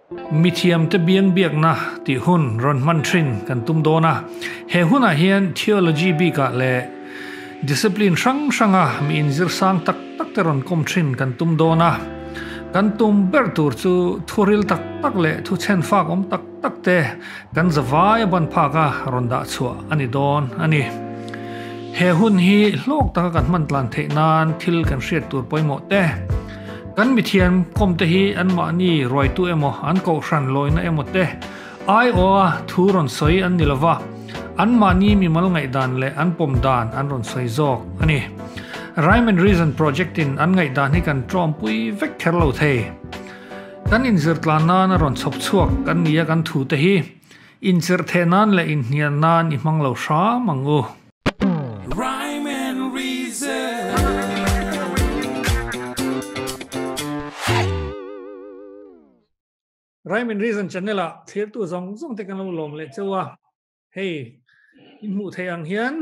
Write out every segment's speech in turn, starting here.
Mithiamte biang biakna tih hun rawn hman thin kan tum dawn a. He hunah hian theology bikah leh discipline hrang hranga mi inzir sang tak tak te rawn kawm thin kan tum dawn a. Kan tum ber tur chu thuril tak tak leh thu chhen fak awm tak tak te kan zavai a ban phak a rawn dah chhuah a ni dawn a ni. He hun hi hlawk taka kan hman tlan theih nan thil kan hriat tur pawimawh te, kan mithiam kawm te hi anmahni ruaitu emaw an kohhran lawina emaw te aiawha thu rawn sawi an ni lova, anmahni mimal ngaihdan leh an pawm dan an rawn sawi zawk a ni. Rhyme and Reason Project in an ngaihdan hi kan tawmpui vek kher lo thei. Kan inzir tlan nan a rawn chhawp chhuak kan ni a kan thu te hi inchirh theh nan leh inhnial nan i hmang lo hram ang u. Rhyme and Reason. Rhyme and Reason channel ah thlirtu zawng zawng te kan lo lawm leh cheu a. Hei, in hmuh theih ang hian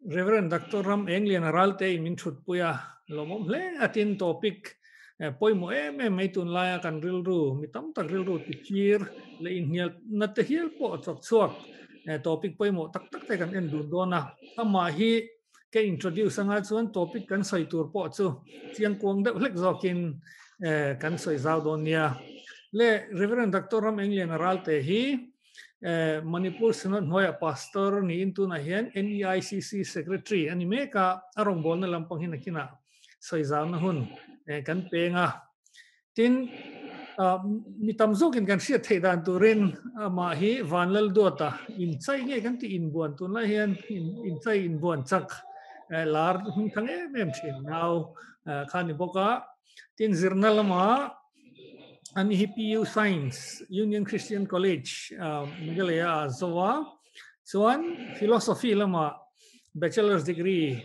Reverend Doctor Ram Englian Ralte in min thutpui a, lawmawm hle a tin topic pawimawh em em mai tunlaia kan rilru, mi tam tak rilru tichir leh inhnialna te hial pawh chawk chhuak topic pawimawh tak tak te kan en dun dawn a. Amah hi ka introduce anga chuan topic kan sawi tur pawh chu chiangkuang deuh hlek zawkin kan sawi zau dawn nia. Le Reverend Doctor Ram Englian Ralte hi Manipur Synod hnuaiah Pastor niin tunah hian NEICC Secretary a ni mek a, a rawngbawlna lampang hi nakinah sawi zauna hun kan peng a. Tin, mi tam zawkin kan hriat theih dan turin amah hi Vanlalduata inchai nge kan tih inbuan tunlai hian inchai inbuan chak lar hmingthang em em thin nau kha ni bawk a. Tin, zirna lamah Ani hi PU Science, Union Christian College, Meghalaya ah zo a. Chuan Philosophy lamah Bachelor's degree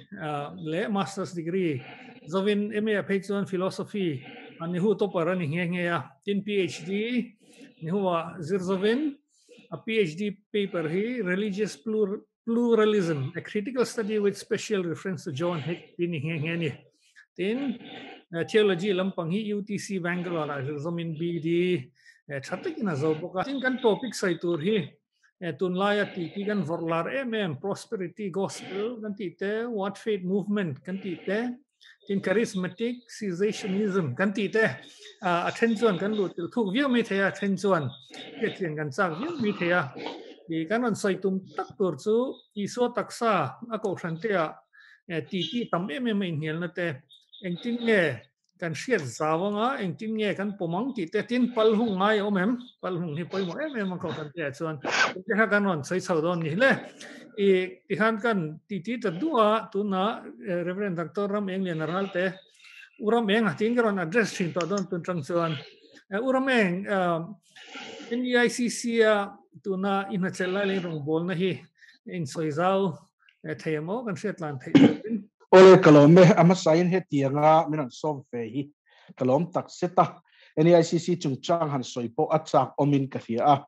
leh Master's degree zovin MA ah phei chuan Philosophy a ni hu topper a ni nghe nghe a. Tin PhD ni hu ah zir zovin a PhD paper hi Religious Pluralism, A Critical Study with Special Reference to John Hick tih ni nghe nghe a ni. Tin, Theology lampang hi UTC Bangalore ah zir-zawmin BD tha takin a zo bawk a. Tin, kan topic sawi tur hi tunlaia titi kan vawrh lar em em, Prosperity Gospel kan tih te, Word Faith Movement kan tih te, tin Charismatic Cessationism kan tih te, a then chuan kan luh tel thuk viau mai thei a, a then chuan hriatchian kan chak viau mai thei a. Kan rawn sawi tum tak tur chu Isua taksa a kohhran te ah titi tam em em a inhnialna te, engtin nge kan hriat zau anga engtin nge kan pawm ang tih te, tin pal hung ngai a awm em? Pal hung hi pawimawh em em a kohhran te ah chuan te kha kan rawn sawi chho dawn ni hle. I tikhan kan titi ta duh a, tunah Reverend Doctor Ram Englian a ral te, U Ram Eng a tiin ka rawn address thin tawh dawn tun tang chuan. U Ram Eng, NEICC a tuna i hnachelh lai leh rawngbawlna hi insawi zau thei em aw kan hriat tlan theih turin. Awle ka lawm e, a hmasain hetianga min rawn sawm ve hi ka lawm tak zet a, NEICC chungchang han sawi pawh a chak awmin ka hria a,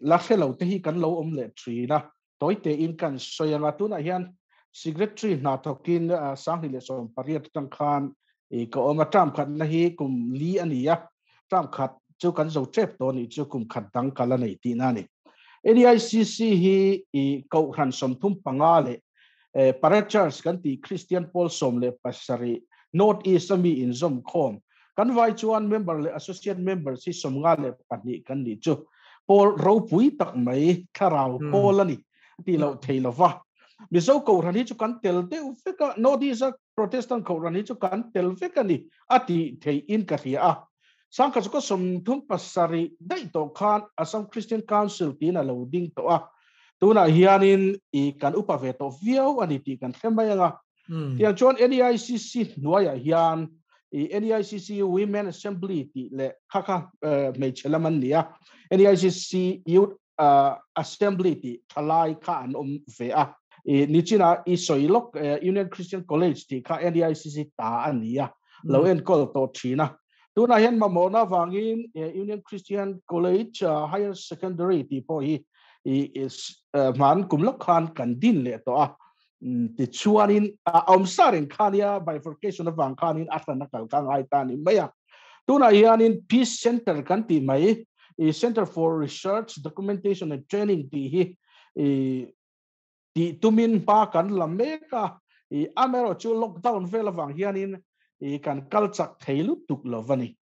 la hre lo te hi kan lo awm leh thin a, tawi tein kan sawi anga tunah hian Secretary hna thawkin 2018 atang khan ka awm a, term khatna hi kum li a ni a, term khat chu kan zo tep tawh anih chu kum khat dang kal a nei tihna a ni. NEICC hi i Kohhran 35 leh Parachurch kan tih Kristian pawl 17 North East a mi inzawm khawm kan vai chuan member leh associate members hi 52 kan nih chu pawl ropui tak mai thlarau pawl a ni tih loh thei lova. Mizo Kohhran hi chu kan tel deuh vek a, North East a Protestant Kohhran hi chu kan tel vek a ni a tih theih in ka hria a. Sangkhat chu ka 37 daih tawh khan Assam Christian Council tiin a lo ding tawh a, tunah hianin i kan upa ve tawh viau a ni tih kan hre mai ang a. Tiang chuan NEICC hnuaiah hian i NEICC Women Assembly tih leh kha kha hmeichhe lam an ni a, NEICC Youth Assembly tih thalai kha an awm ve a. I nichinah i sawi lawk Union Christian College tih kha NEICC ta a ni a, lo enkawl tawh thin a. Tunah hian mamawhna avangin Union Christian College Higher Secondary tih pawh hi hman kum lawk khan kan din leh tawh a. Tichuanin a awm sa reng kha nia bifurcation avang khanin a hran a kal kha ngai ta a ni mai a. Tunah hianin Peace Center kan tih mai. I Center for Research, Documentation and Training tih hi i tih tumin hma kan la mek a, i amaherawhchu lockdown vel avang hianin i kan kal chak thei lutuk lo va ni.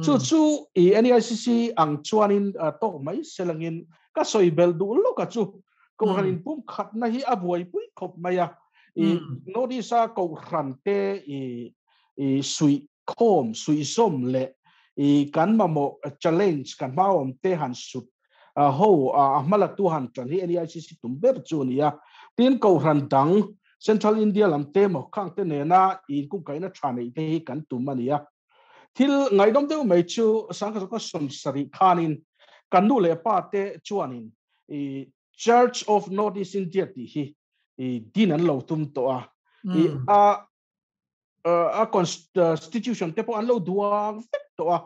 Chu chu i NEICC ang chuanin tawk mai selangin ka sawi belh duh lawk a chu. Kohhran inpum khatna hi a buaipui khawp mai a, i North East-a kohhran te i i suih khawm, suihzawm leh i kan mamawh challenge kan hmaawm te han sut ho a hmalatu han tan hi NEICC tum ber chu a ni a. Tin, Kohhran dang Central India lam te maw khang te nena inkungkaihna tha neih te hi kan tum a ni a. Thil ngaihnawm deuh mai chu Sangkhazawnga 70 khanin kan nu leh pa te chuanin i Church of North East India tih hi i din an lo tum tawh a. I a a constitution te pawh an lo duang vek tawh a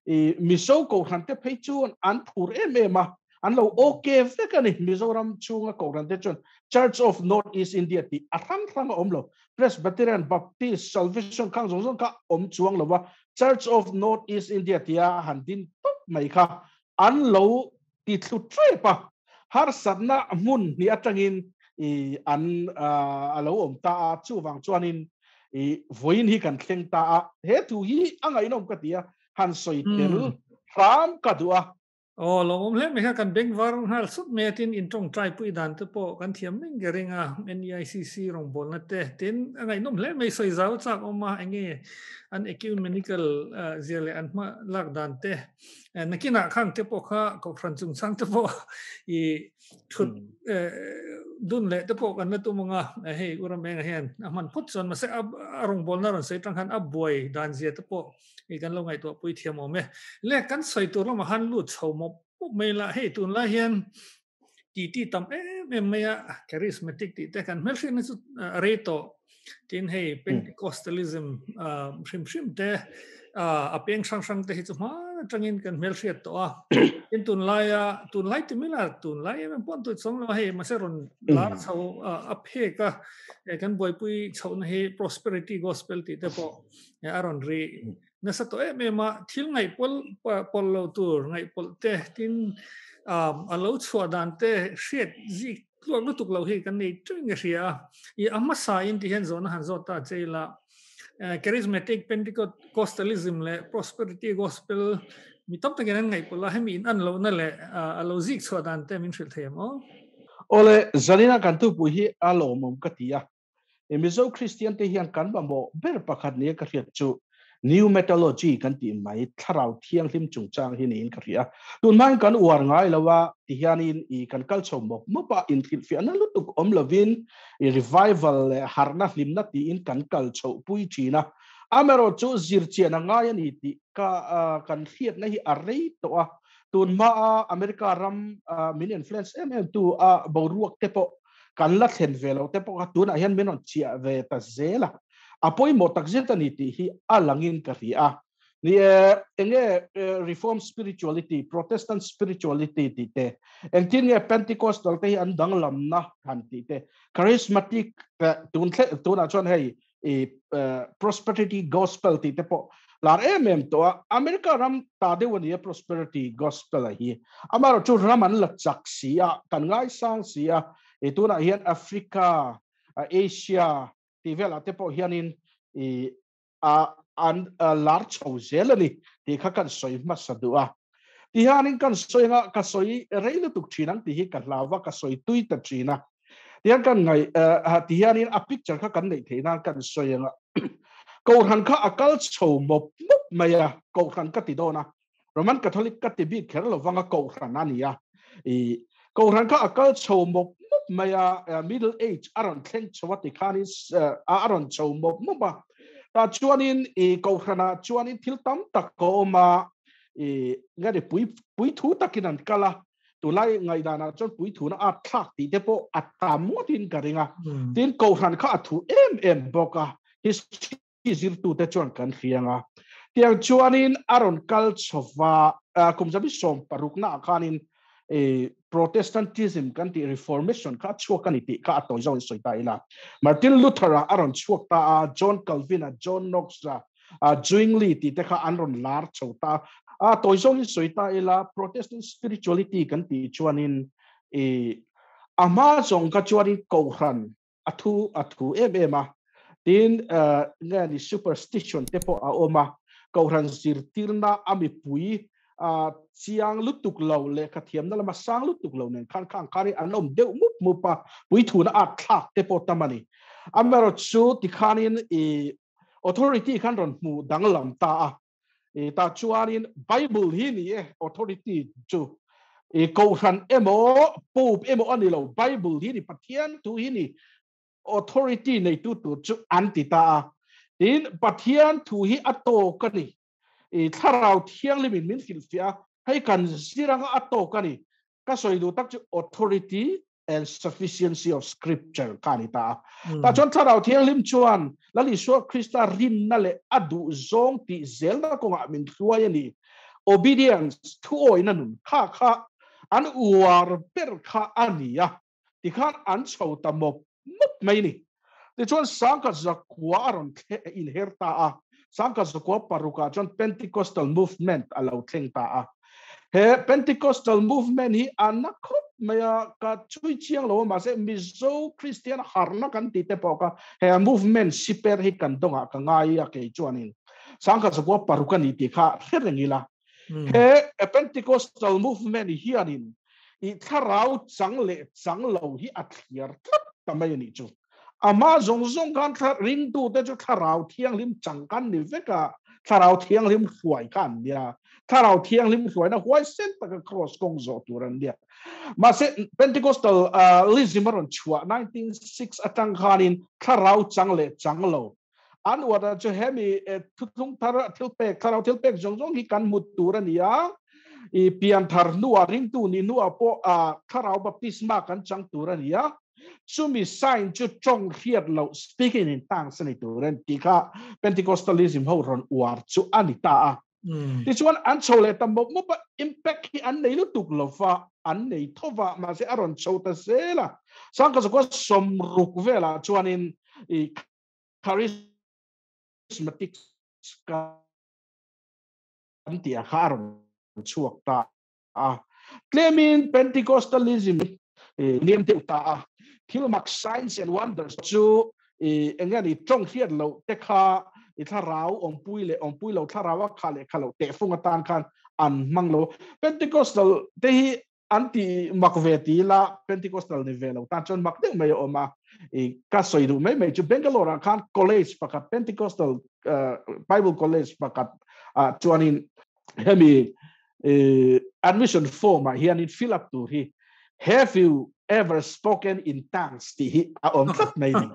i Mizo kohhran te phei chuan an phur em em a an lo okay vek a ni Mizoram chhunga kohhran te chuan Church of North East India tih a hrang hrang a awm lo Presbyterian Baptist Salvation khang zawng zawng kha awm chuang lo va Church of North East India tia han din tawp mai kha an lo ti thlu tep a, harsatna hmun hnih atangin i an a lo awm ta a, chuvang chuanin i vawiin hi kan thleng ta a, he thu hi a ngaihnawm ka ti a, han sawi tel hram ka duh a. Aw, lawmawm hle mai kha, kan beng var nghal sup mai a, tin in tawngtai pui dan te pawh kan thiam reng ka ring a, NEICC rawngbawlna te, tin a ngaihnawm hle mai, sawi zau chak awm a, enge an ecumenical zia leh an hma lak dan te. Nakinah khang te pawh kha Kohhran chungchang te pawh i thut dun leh te pawh kan la tum anga hei U Ramenga hian a hman phawt chuan mahse a rawngbawlna rawn sawi tang khan a buai dan zia te pawh i kan lo ngaihtuah pui thiam awm e. Le kan sawi tur lamah khan lut chho mawp mawp mai la hei tunlai hian titi tam em em mai a charismatic tih te kan hmelhriatna chu a rei tawh tin hei Pentecostalism hrim hrim te a peng hrang hrang te hi chu hma atangin kan hmelhriat tawh a tin tunlaia tunlai ti mila tunlai em em pawh an tui chawng lo hei mahse rawn lar chho a phek a kan buaipui chhohna hi prosperity gospel tih te pawh a rawn ri Nasa tawh em em a, thil ngaihpawlh pawlh lo tur ngaihpawlh te tin a lo chhuah dan te hriat zik tluak lutuk lo hi kan nei teuh in ka hria a. I a hmasa in ti hian zawhna han zawt ta che ila, Charismatic Pentecostalism leh Prosperity Gospel mi tam takin an ngaihpawlh a, hemi in an lohna leh a lo zik chhuah dan te min hrilh thei em aw? Awle, Zanina kan tupui hi a lawmawm ka ti a, E Mizo Kristian te hian kan mamawh ber pakhat nia ka hriat chu New Methodology kan tih mai thlarau thianghlim chungchang hi niin ka hria. Tunhmain kan uar ngai lo a ti hianin i kan kal chho mawp mawp a, inhrilhfiahna lutuk awm lovin i revival leh harhna hlimna tiin kan kal chhoh pui thin a. Amaherawhchu zirchian a ngai a ni tih ka kan hriatna hi a rei tawh a. Tunhmaa America ram min influence em em tu a boruak te pawh kan la thlen ve loh te pawh kha tunah hian min rawn chiah ve ta zel a, a pawimawh tak zet a ni tih hi a langin ka hria a. Ni e, enge Reformed spirituality, Protestant spirituality tih te, engtin nge Pentecostal te hi an danglamna han tih te, Charismatic tun thleng tunah chuan hei i prosperity gospel tih te pawh lar em em tawh a, America ram ta deuh a ni a prosperity gospel a hi. Amaherawh chu ram an la chak si a, kan ngaisang si a, i tunah hian Africa, Asia tih velah te pawh hianin i a an lar chho zel a ni tih kha kan sawi hmasa duh a. Tihianin kan sawi anga ka sawi rei lutuk thin ang tih hi ka hlau va, ka sawi tui ta thin a. Tihian kan ngaih tihianin a picture kha kan neih theih nan kan sawi anga Kohhran kha a kal chho mawp mawp mai a, Kohhran ka ti dawn a, Roman Catholic ka ti bik kher lo vanga Kohhran a ni a. I Kohhran kha a kal chho mawp mawp mai a, middle age a rawn thleng chho a tikhanin a rawn chho mawp mawp a. Tah chuanin i Kohhranah chuanin thil tam tak a awm a, i nge ni pui puithu takin an kal a, tunlai ngaihdanah chuan puithuna a thlak tih te pawh a tam ngawtin ka ring a. Tin, Kohhran kha a thu em em bawk a, history zirtute chuan kan hriang a. Tiang chuanin a rawn kal chhova, kum zabi 16 naah khanin Protestantism kan tih Reformation kha a chhuak a ni tih kha a tawi zawngin sawi ta ila. Martin Luther-a a rawn chhuak ta a, John Calvin-a, John Knox-a, Zwingli tih te kha an rawn lar chho ta. A tawi zawngin sawi ta ila, Protestant spirituality kan tih chuanin i a hma zawng kha chuanin Kohhran a thu a thu em em a, tin nge ni superstition te pawh a awm a, Kohhran zirtirna a mipui chiang lutuk lo lehkha thiamna lama sang lutuk lo nen khan khang khan hi an awm deuh mup mup a, puithuna at thlak te pawh tam a ni. Amaherawhchu tikhanin i authority khan rawn hmu danglam ta a, I ta chuanin Bible hi ni e authority chu i kohhran emaw Pope emaw a ni lo, Bible hi ni Pathian thu hi ni authority neitu tur chu an ti ta a. Tin, Pathian thu hi a tawk a ni. I thlarau thianghlimin min hrilhfiah a, hei kan zir anga a tawk a ni. Ka sawi duh tak chu authority and sufficiency of scripture kha ni ta a. Ta chuan thlarau thianghlim chuan Lal Isua Krista rinna leh a duh zawng tih zelna kawngah min hruai a ni. Obedience, thuawina nun kha kha an uar ber kha a ni a, tikhan an chho ta mawp mawp mai ni. Tichuan sangkhat zakua a rawn inher ta a, sangkhat zakua parukah chuan Pentecostal movement a lo thleng ta a. He Pentecostal movement hi a na khawp mai a, ka chhui chiang lo a, mahse Mizo Kristian harna kan tih te pawh kha he movement siper hi kan dawngah ka ngai a kei chuanin sangkhat zakua paruk a ni tih kha hre reng ila. He Pentecostal movement hianin i thlarau chang leh chang lo hi a thliar tlat ta mai a nih chu. Amah zawng zawng khan thla ringtute chu thlarau thianghlim chang kan ni vek a, thlarau thianghlim hruai kha an nia. Thlarau thianghlim hruaina huaisen taka cross kawng zawh tur an nia. Mahse Pentecostalism a rawn chhuah 1906 atang khanin thlarau chang leh chang lo an uar chu hemi thuthlung thar thil pek thlarau thil pek zawng zawng hi kan hmu tur a ni a, i pian thar hnuah ringtu ni hnuah pawh thlarau baptisma kan chang tur a ni a, chumi sign chu tawng hriat loh speaking in tongues a ni tur a ni tih kha Pentecostalism ho rawn uar chu a ni ta a. Tichuan an chho leh ta mawp mawp a, impact hi an nei lutuk lova, an nei thova, mahse a rawn chho ta zel a. Sangkhat zakua sawmruk velah chuanin i charismatic kan tih ah kha a rawn chhuak ta a. Tlemin Pentecostalism liam deuh ta a, thil mak signs and wonders chu eng nge ni tawng hriat loh te kha i thlarau awmpui leh awmpui lo thlarau a kha leh kha loh tehfung atan khan an hmang lo. Pentecostal te hi an ti mak ve ti ila Pentecostal ni ve lo tan chuan mak deuh mai a awm a. I ka sawi duh mai mai chu Bangalore ah khan college pakhat Pentecostal Bible college pakhat ah chuanin hemi admission form ah hianin fill up tur hi have you ever spoken in tongues tih hi a awm tlat mai ni.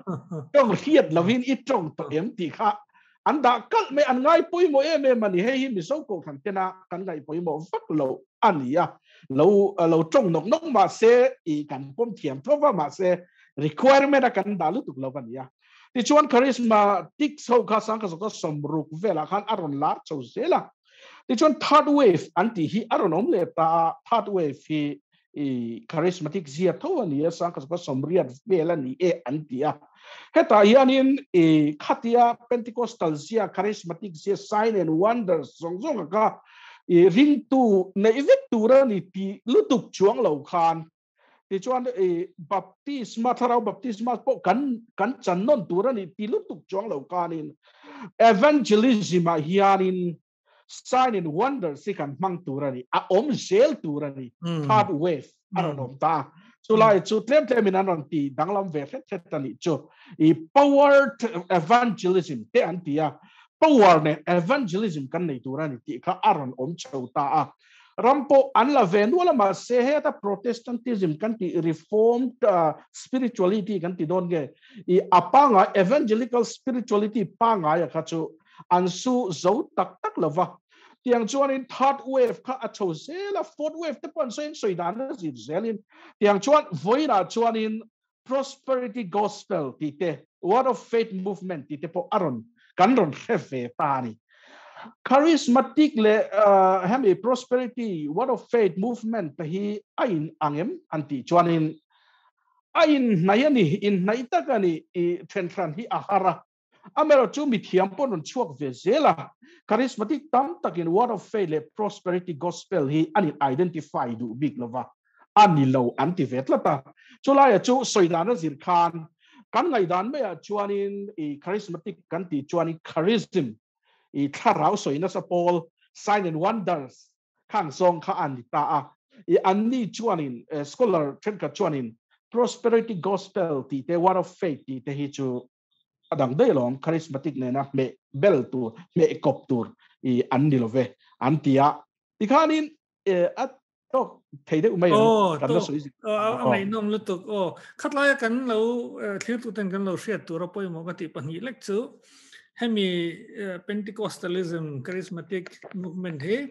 Tawng hriat lovin i tawng tawh em tih kha an dah kalh mai, an ngai pawimawh em em a ni. Hei hi Mizo Kohhran tena kan ngaih pawimawh vak lo a ni a, lo lo tawng nawk nawk mahse i kan pawm thiam tho va, mahse requirement a kan dah lutuk lo a ni a. Tichuan charismatics ho kha sangkhat zawka sawmruk velah khan a rawn lar chho zel a. Tichuan third wave an tih hi a rawn awm leh ta a, third wave hi i charismatic zia tho a ni a, sangkhat zawka sawmriat vel a ni e an ti a. Hetah hianin i khatia Pentecostal zia, charismatic zia, sign and wonders zawng zawng a kha i ringtu neih vek tur a ni tih lutuk chuang lo khan tichuan i baptisma, thlarau baptisma pawh kan kan chan nawn tur a ni ti lutuk chuang lo khanin evangelism ah hianin sign and wonders hi kan hmang tur a ni, a awm zel tur a ni. Third wave a rawn awm ta. Chulai chu tlem tlemin an rawn ti danglam ve hret hret a nih chu. I power evangelism te an ti a, power nen evangelism kan nei tur a ni tih kha a rawn awm chho ta a. Ram pawh an la ve nual a, mahse heta Protestantism kan tih Reformed spirituality kan ti dawn nge i a pangai evangelical spirituality pangaia kha chu an su zo tak tak lo va. Tiang chuanin third wave kha a chho zel a, fourth wave te pawh an sawi sawi dan a zir zelin tiang chuan vawiinah chuanin prosperity gospel tih te, word of faith movement tih te pawh a rawn kan rawn hre ve ta a ni. Charismatic leh hemi prosperity word of faith movement te hi a in ang em an tih chuanin a inhnai a ni, inhnaih tak a ni, i then hran hi a har a. Amaherawh chu mithiam pawh rawn chhuak ve zel a, charismatic tam takin Word of Faith leh Prosperity Gospel hi an in identify duh bik lova, a ni lo an ti ve tlat a. Chulaia chu sawi dan a zir khan kan ngaihdan maiah chuanin i charismatic kan tih chuanin charism i thlarau sawi nasa pawl, sign and wonders, khang zawng kha a ni ta a. I anni chuanin scholar thenkhat chuanin Prosperity Gospel tih te Word of Faith tih te hi chu a dang daih alawm, charismatic nena hmeh bel tur, hmeh kawp tur i an ni lo ve an ti a. Tikhanin a tawk thei deuh mai ang kan la sawi zin. A ngaihnawm lutuk aw. Khatlaia kan lo thlirtuten kan lo hriat tur a pawimawh ka tih pahnih lek chu hemi Pentecostalism charismatic movement hi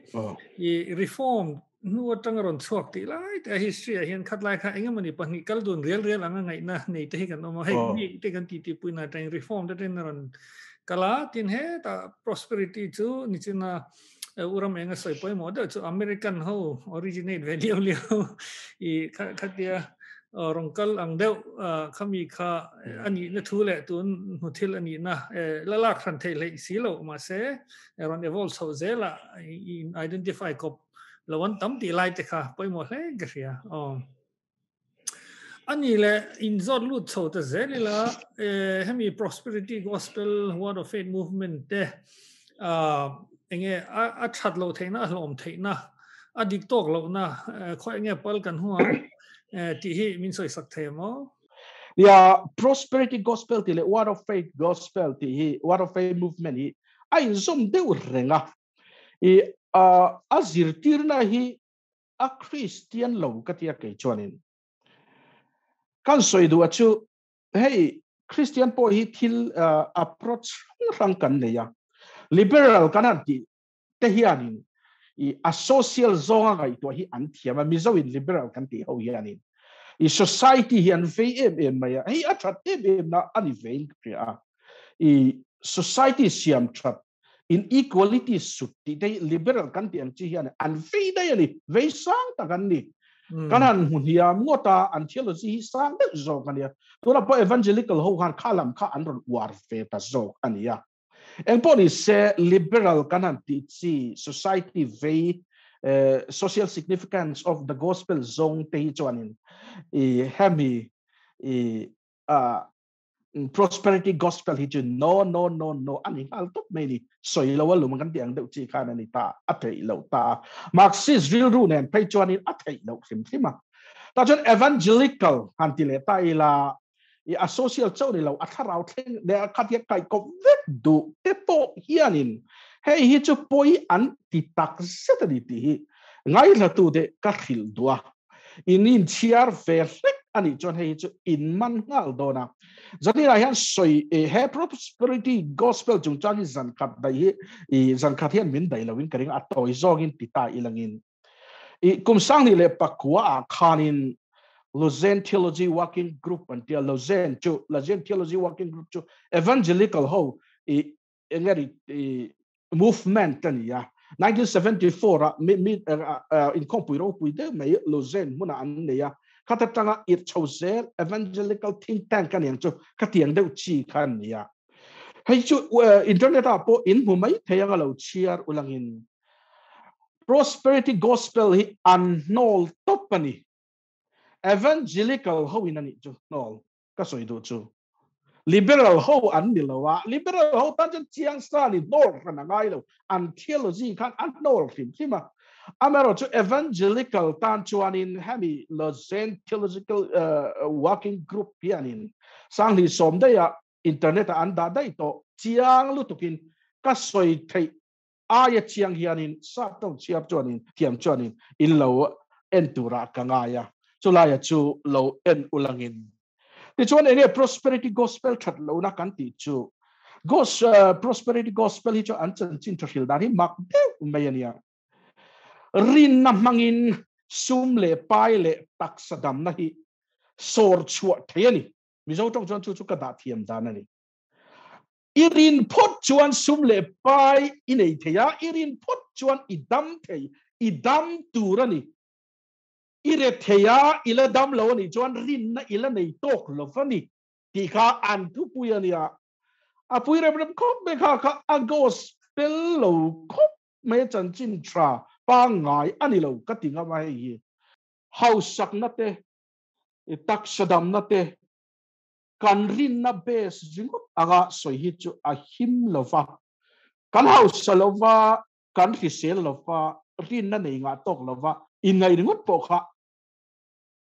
i reform hnu atanga rawn chhuak tih lai te a history ah hian khatlai kha engemawni pahnih kal dun rial rial anga ngaihna nei te hi kan awm a, hei mi te kan titi puina atangin reform te ten a rawn kal a, tin hetah prosperity chu nichina uram enga sawi pawimawh deuh chu American ho originate ve liau liau i khatia rawn kal ang deuh khami kha a nihna thu leh tun hnu thil a nihna la lak hran theih hleih si loh mahse rawn evolve chhoh zela in identify kawp lo an tam tih lai te kha pawimawh hle ka hria aw. Ani le inzawt lut chho ta zel ila hemi Prosperity Gospel Word of Faith Movement te enge a that loh theihna a hlawm theihna a dik tawk lohna khaw enge pal kan hung ang tih hi min sawi sak thei maw? Ya Prosperity Gospel tih leh Word of Faith Gospel tih hi Word of Faith Movement hi a inzawm deuh reng a. I a zirtirna hi a Kristian lo ka tia kei chuanin kan sawi duh a chu hei Kristian pawh hi thil approach hrang hrang kan nei a, liberal kan han tih te hianin i a social zawnga ngaihtuah hi an thiam a, Mizo in liberal kan tih ho hianin i society hi an vei em em mai a, hei a that em em na a ni vein ka hria a, i society siam that inequality sut tih te hi liberal kan tih ang chi hian an vei daih a ni, vei sang tak an ni. Kan han hmu hniam ngawt a, an theology hi sang deuh zawk a nia. Tunah pawh evangelical ho khan kha lam kha an rawn uar ve ta zawk a nia. Engpawh ni se liberal kan han tih chi society vei social significance of the gospel zawng te hi chuanin i hemi i prosperity gospel hi chu no no no no ani nghal tawp mai ni sawi lo a lum kan tih ang deuh chi khan ani ta a theih loh ta a Marxist rilru nen phei chuanin a theih loh hrim hrim a ta chuan evangelical han ti leh ta ila i a social chauh ni lo a thlarau thleng leh a khatia kai kawp vek duh te pawh hianin hei hi chu pawi an ti tak zet ani tih hi ngaihla-tu te ka hrilh duh a In inchhiar ve hlek a nih chuan hei hi chu in man nghal dawn a. Zaninah hian sawi he prosperity gospel chungchang hi zan khat daih hi i zan khat hian min daih loin ka ring a, a tawi zawngin ti ta ilangin. I kum sanghnih leh pakua ah khanin Lausanne Theology Working Group an tia, Lausanne chu Lausanne Theology Working Group chu evangelical ho i engeri i movement a ni a. 1974 a mi mi inkhawmpui ropui deuh mai Lausanne hmunah an nei a. Khata tanga irh chho zel evangelical think tank a niang chu khatiang deuh chi kha an ni a. Hei chu internet ah pawh in hmu mai thei anga lo chhiar ulangin prosperity gospel hi an hnawl tawp a ni. Evangelical ho in a nih chu hnawl ka sawi duh chu. Liberal ho an ni lo a, liberal ho tan chuan chiang sa ni hnawl hran a ngai lo, an theology khan a hnawl hrim hrim a. Amaherawh chu evangelical tan chuanin hemi Lausanne Theological Working Group hianin Sanghnih sawm daih ah internet ah an dah daih tawh chiang lutukin ka sawi theih aia chiang hianin sap tawng chhiar chuanin thiam chuanin in lo en turah ka ngai a, chulaia chu lo en ulangin. Tichuan enge prosperity gospel that lohna kan tih chu gos prosperity gospel hi chu an chanchin tha hril dan hi mak deuh mai a nia. Rinna hmangin sum leh pai leh taksa damna hi sawr chhuah thei a ni. Mizo tawng chuan chu chu ka dah thiam dan a ni. I rin phawt chuan sum leh pai i nei thei a, i rin phawt chuan i dam thei, i dam tur a ni. I re thei a, i la dam lo a nih chuan rinna i la nei tawk lo va ni tih kha an thupui a nia. A pui rem rem khawp mai kha kha a gospel lo khawp mai a chanchin tha pangngai a ni lo ka ti ngam a hei hi. Hausakna te, taksa damna te, kan rinna base ringawt anga sawi hi chu a him lo va, kan hausa lo va, kan hrisel lo va, rinna nei ngah tawk lo va, inngaih ringawt pawh kha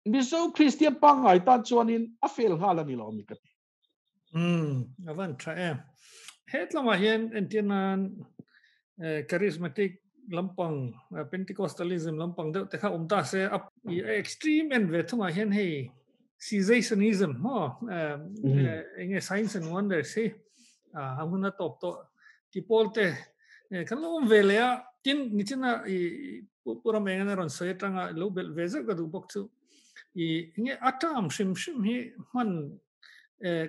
Mizo Kristian pangngai tan chuanin a fail nghal a ni lo a mi ka ti. Umm, a van tha em. Hetlamah hian entir nan charismatic lampang, Pentecostalism lampang deuh te kha awm ta se, a extreme en ve thungah hian hei cessationism maw, enge signs and wonders hi a hun a tawp tawh ti pawl te kan lo awm ve leh a, tin nichina i Pu Ramengana rawn sawi atanga lo belh ve zeuh ka duh bawk chu i enge a term hrim hrim hi hman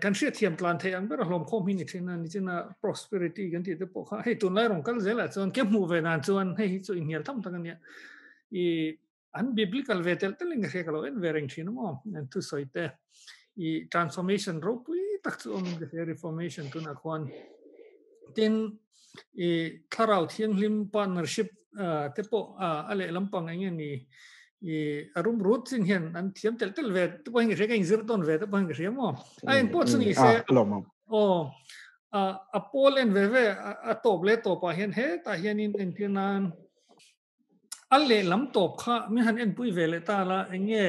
kan hriat thiam tlan theih ang ber a hlawm khawm hi ni thin a nichina prosperity kan tih te pawh kha hei tunlai rawn kal zelah chuan ke hmuh ve dan chuan hei hi chu inhnial tham tak ania i an biblical ve tel telin ka hria ka lo en ve reng thin maw an thusawi te i transformation ropui tak chu awm ka hria reformation tunah khuan tin i thlarau thianghlim partnership te pawh a leh lampang eng nge ni i a rum rut chin hian an thiam tel tel ve te pawh hi ka hria ka inzir tawn ve te pawh hi ka hria maw a eng pawh chu ni se aw a pawl en ve ve a tawp leh tawpah hian hetah hianin entir nan a lehlam tawp kha min han enpui ve leh ta la eng nge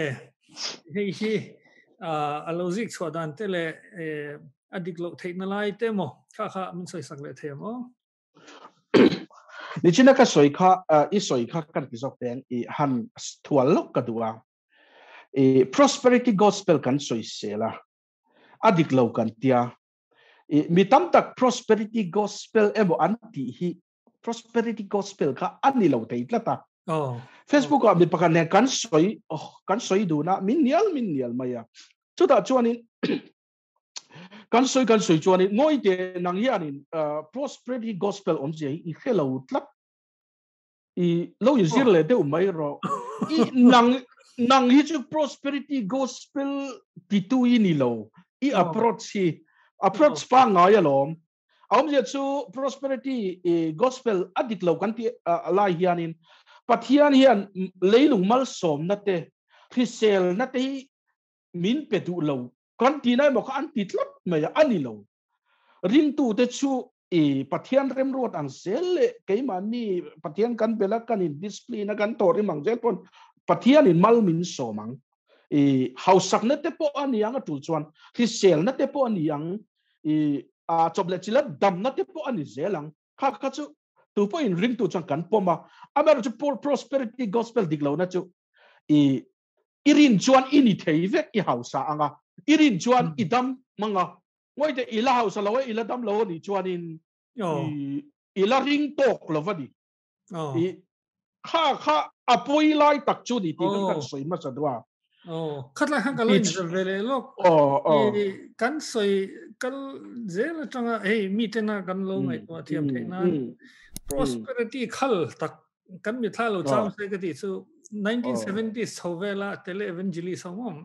hei hi a lo zik chhuah dan te leh a dik loh theihna lai te maw kha kha min sawi sak leh thei ang aw. Nichina ka sawi kha i sawi kha kan ti zawk teng i han thual lawk ka duh a. I prosperity gospel kan sawi sel a, a dik lo kan tia. I mi tam tak prosperity gospel emaw an tih hi prosperity gospel kha a ni lo thei tlat a. Oh. Facebook ah mi pakhat nen kan sawi oh, kan sawi dun a, min nial min nial mai a. Chutah chuanin kan sawi kan sawi chuanin ngawi te nang hianin uh, prosperity gospel awmzia hi i hre lo tlat. I lo in zir leh deuh mai rawh. I nang nang hi chu prosperity gospel titu i ni lo. I approach hi approach pangngai alawm. A awmzia chu prosperity gospel a dik lo kan tih lai hianin Pathian hian leilung malsawmna te, hriselna te hi min pe duh lo kan tihna emaw kha an ti tlat mai a, a ni lo. Ringtute chu i Pathian remruat ang zel leh keimahni Pathian kan bel a, kan in discipline a, kan tawhrim ang zel pawn Pathianin mal min sawm ang. I hausakna te pawh a ni ang a tul chuan, hriselna te pawh a ni ang, i a chawp leh chila damna te pawh a ni zel ang kha kha chu tu pawh in ringtu chuan kan pawm a amaherawh chu poor prosperity gospel dik lohna chu i i rin chuan i ni thei vek i hausa anga i rin chuan i dam manga ngawi te i la hausa lo a i la dam lo a nih chuanin i i la ring tawk lo a ni i kha kha a pawi lai tak chu ni tih kan sawi hmasa duh a. Oh, khatlai khan ka lo inzir ve leh lawk. Oh, oh. Kan sawi kal zel atanga hei mi tena kan lo ngaihtuah thiam theih nan prosperity khal tak kan mi thla lo chang se ka ti chu 1970s chho vela tele evangelist ho mom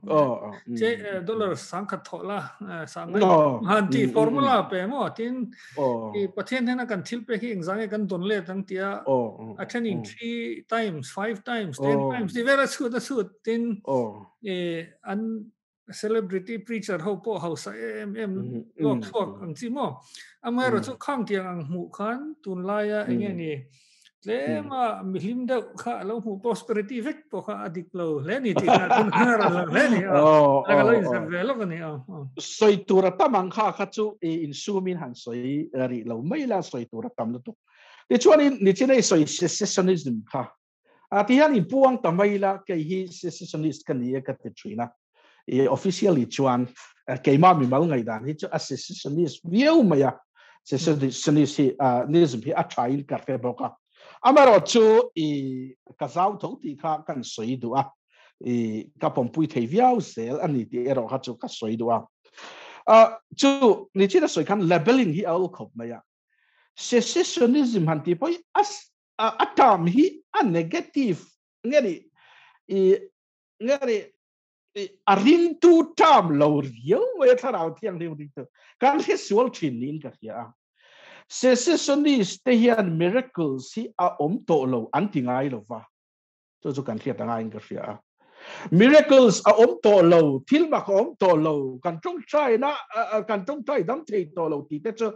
che dollar sangkhat thawh la sangai han ti formula pe mo tin i Pathian hena kan thil pek hi engzang nge kan dawn let ang tia a thenin 3 times 5 times 10 times ti vela chhut a chhut tin e an celebrity preacher ho pawh hausa em em lawk chhuak ang chi maw amaherawh chu khang tiang ang hmuh khan tunlaia enge ni Tlema mihlim deuh kha a lo hmuh prosperity vek pawh kha a dik lo hle ni tih kha tun khan a rawn lang hle ni a. Oh, A ka lo oh, inzep oh. ve lawk a ni a. Oh. Sawi tur a tam ang kha kha chu i insumin han sawi rih lo mai la sawi tur a tam lutuk. Tichuanin nichin a i sawi secessionism kha a ti hian inpuang ta mai la kei hi secessionist ka ni e ka ti thin a. I officially chuan keimah mimal ngaihdan hi chu a secessionist viau mai a. Secessionist hi nism hi a tha in ka hre bawk a. Amaherawh chu i ka zau tho tih kha kan sawi duh a. I ka pawmpui thei viau zel a ni tih erawh kha chu ka sawi duh a. Chu nichin a sawi khan labeling hi a awl khawp mai a. Secessionism han tih pawh hi a term hi a negative nge ni i nge ni. A ring tu term lo riau mai thlarau thianghlim ring tu kan hre sual thin niin ka hria a. Secessionist te hian miracles hi a awm tawh lo an ti ngai lo va, chu chu kan hriat anga in ka hria a. Miracles a awm tawh lo, thil mak a awm tawh lo, kan tawngtai na kan tawngtai dam thei tawh lo tih te chu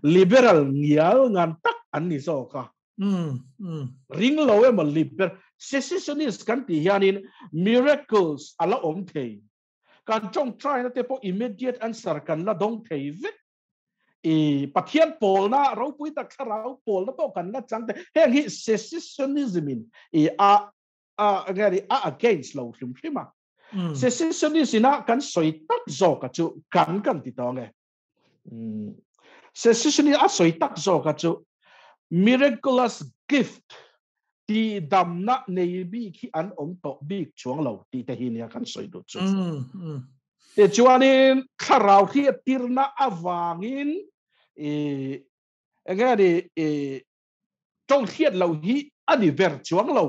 liberal ngial ngan tak an ni zawk a. Ring lo emaw liber secessionist kan tih hianin miracles a la awm thei. Kan tawngtai na te pawh immediate answer kan la dawng thei vek. I Pathian pawlna ropui tak thlarau pawlna pawh kan la chang thei. Heng hi secessionism in i a a nge ni a against lo hrim hrim a. Secessionist ina kan sawi tak zawk a chu kan kan ti tawng e. Secessionist a sawi tak zawk a chu miraculous gift ti damna nei bik hi an awm tawh bik chuang lo tih te hi nia kan sawi duh chu. Ti chuanin thlarau hriattirna avangin i enge ni i tawng hriat lo hi a ni ber chuang lo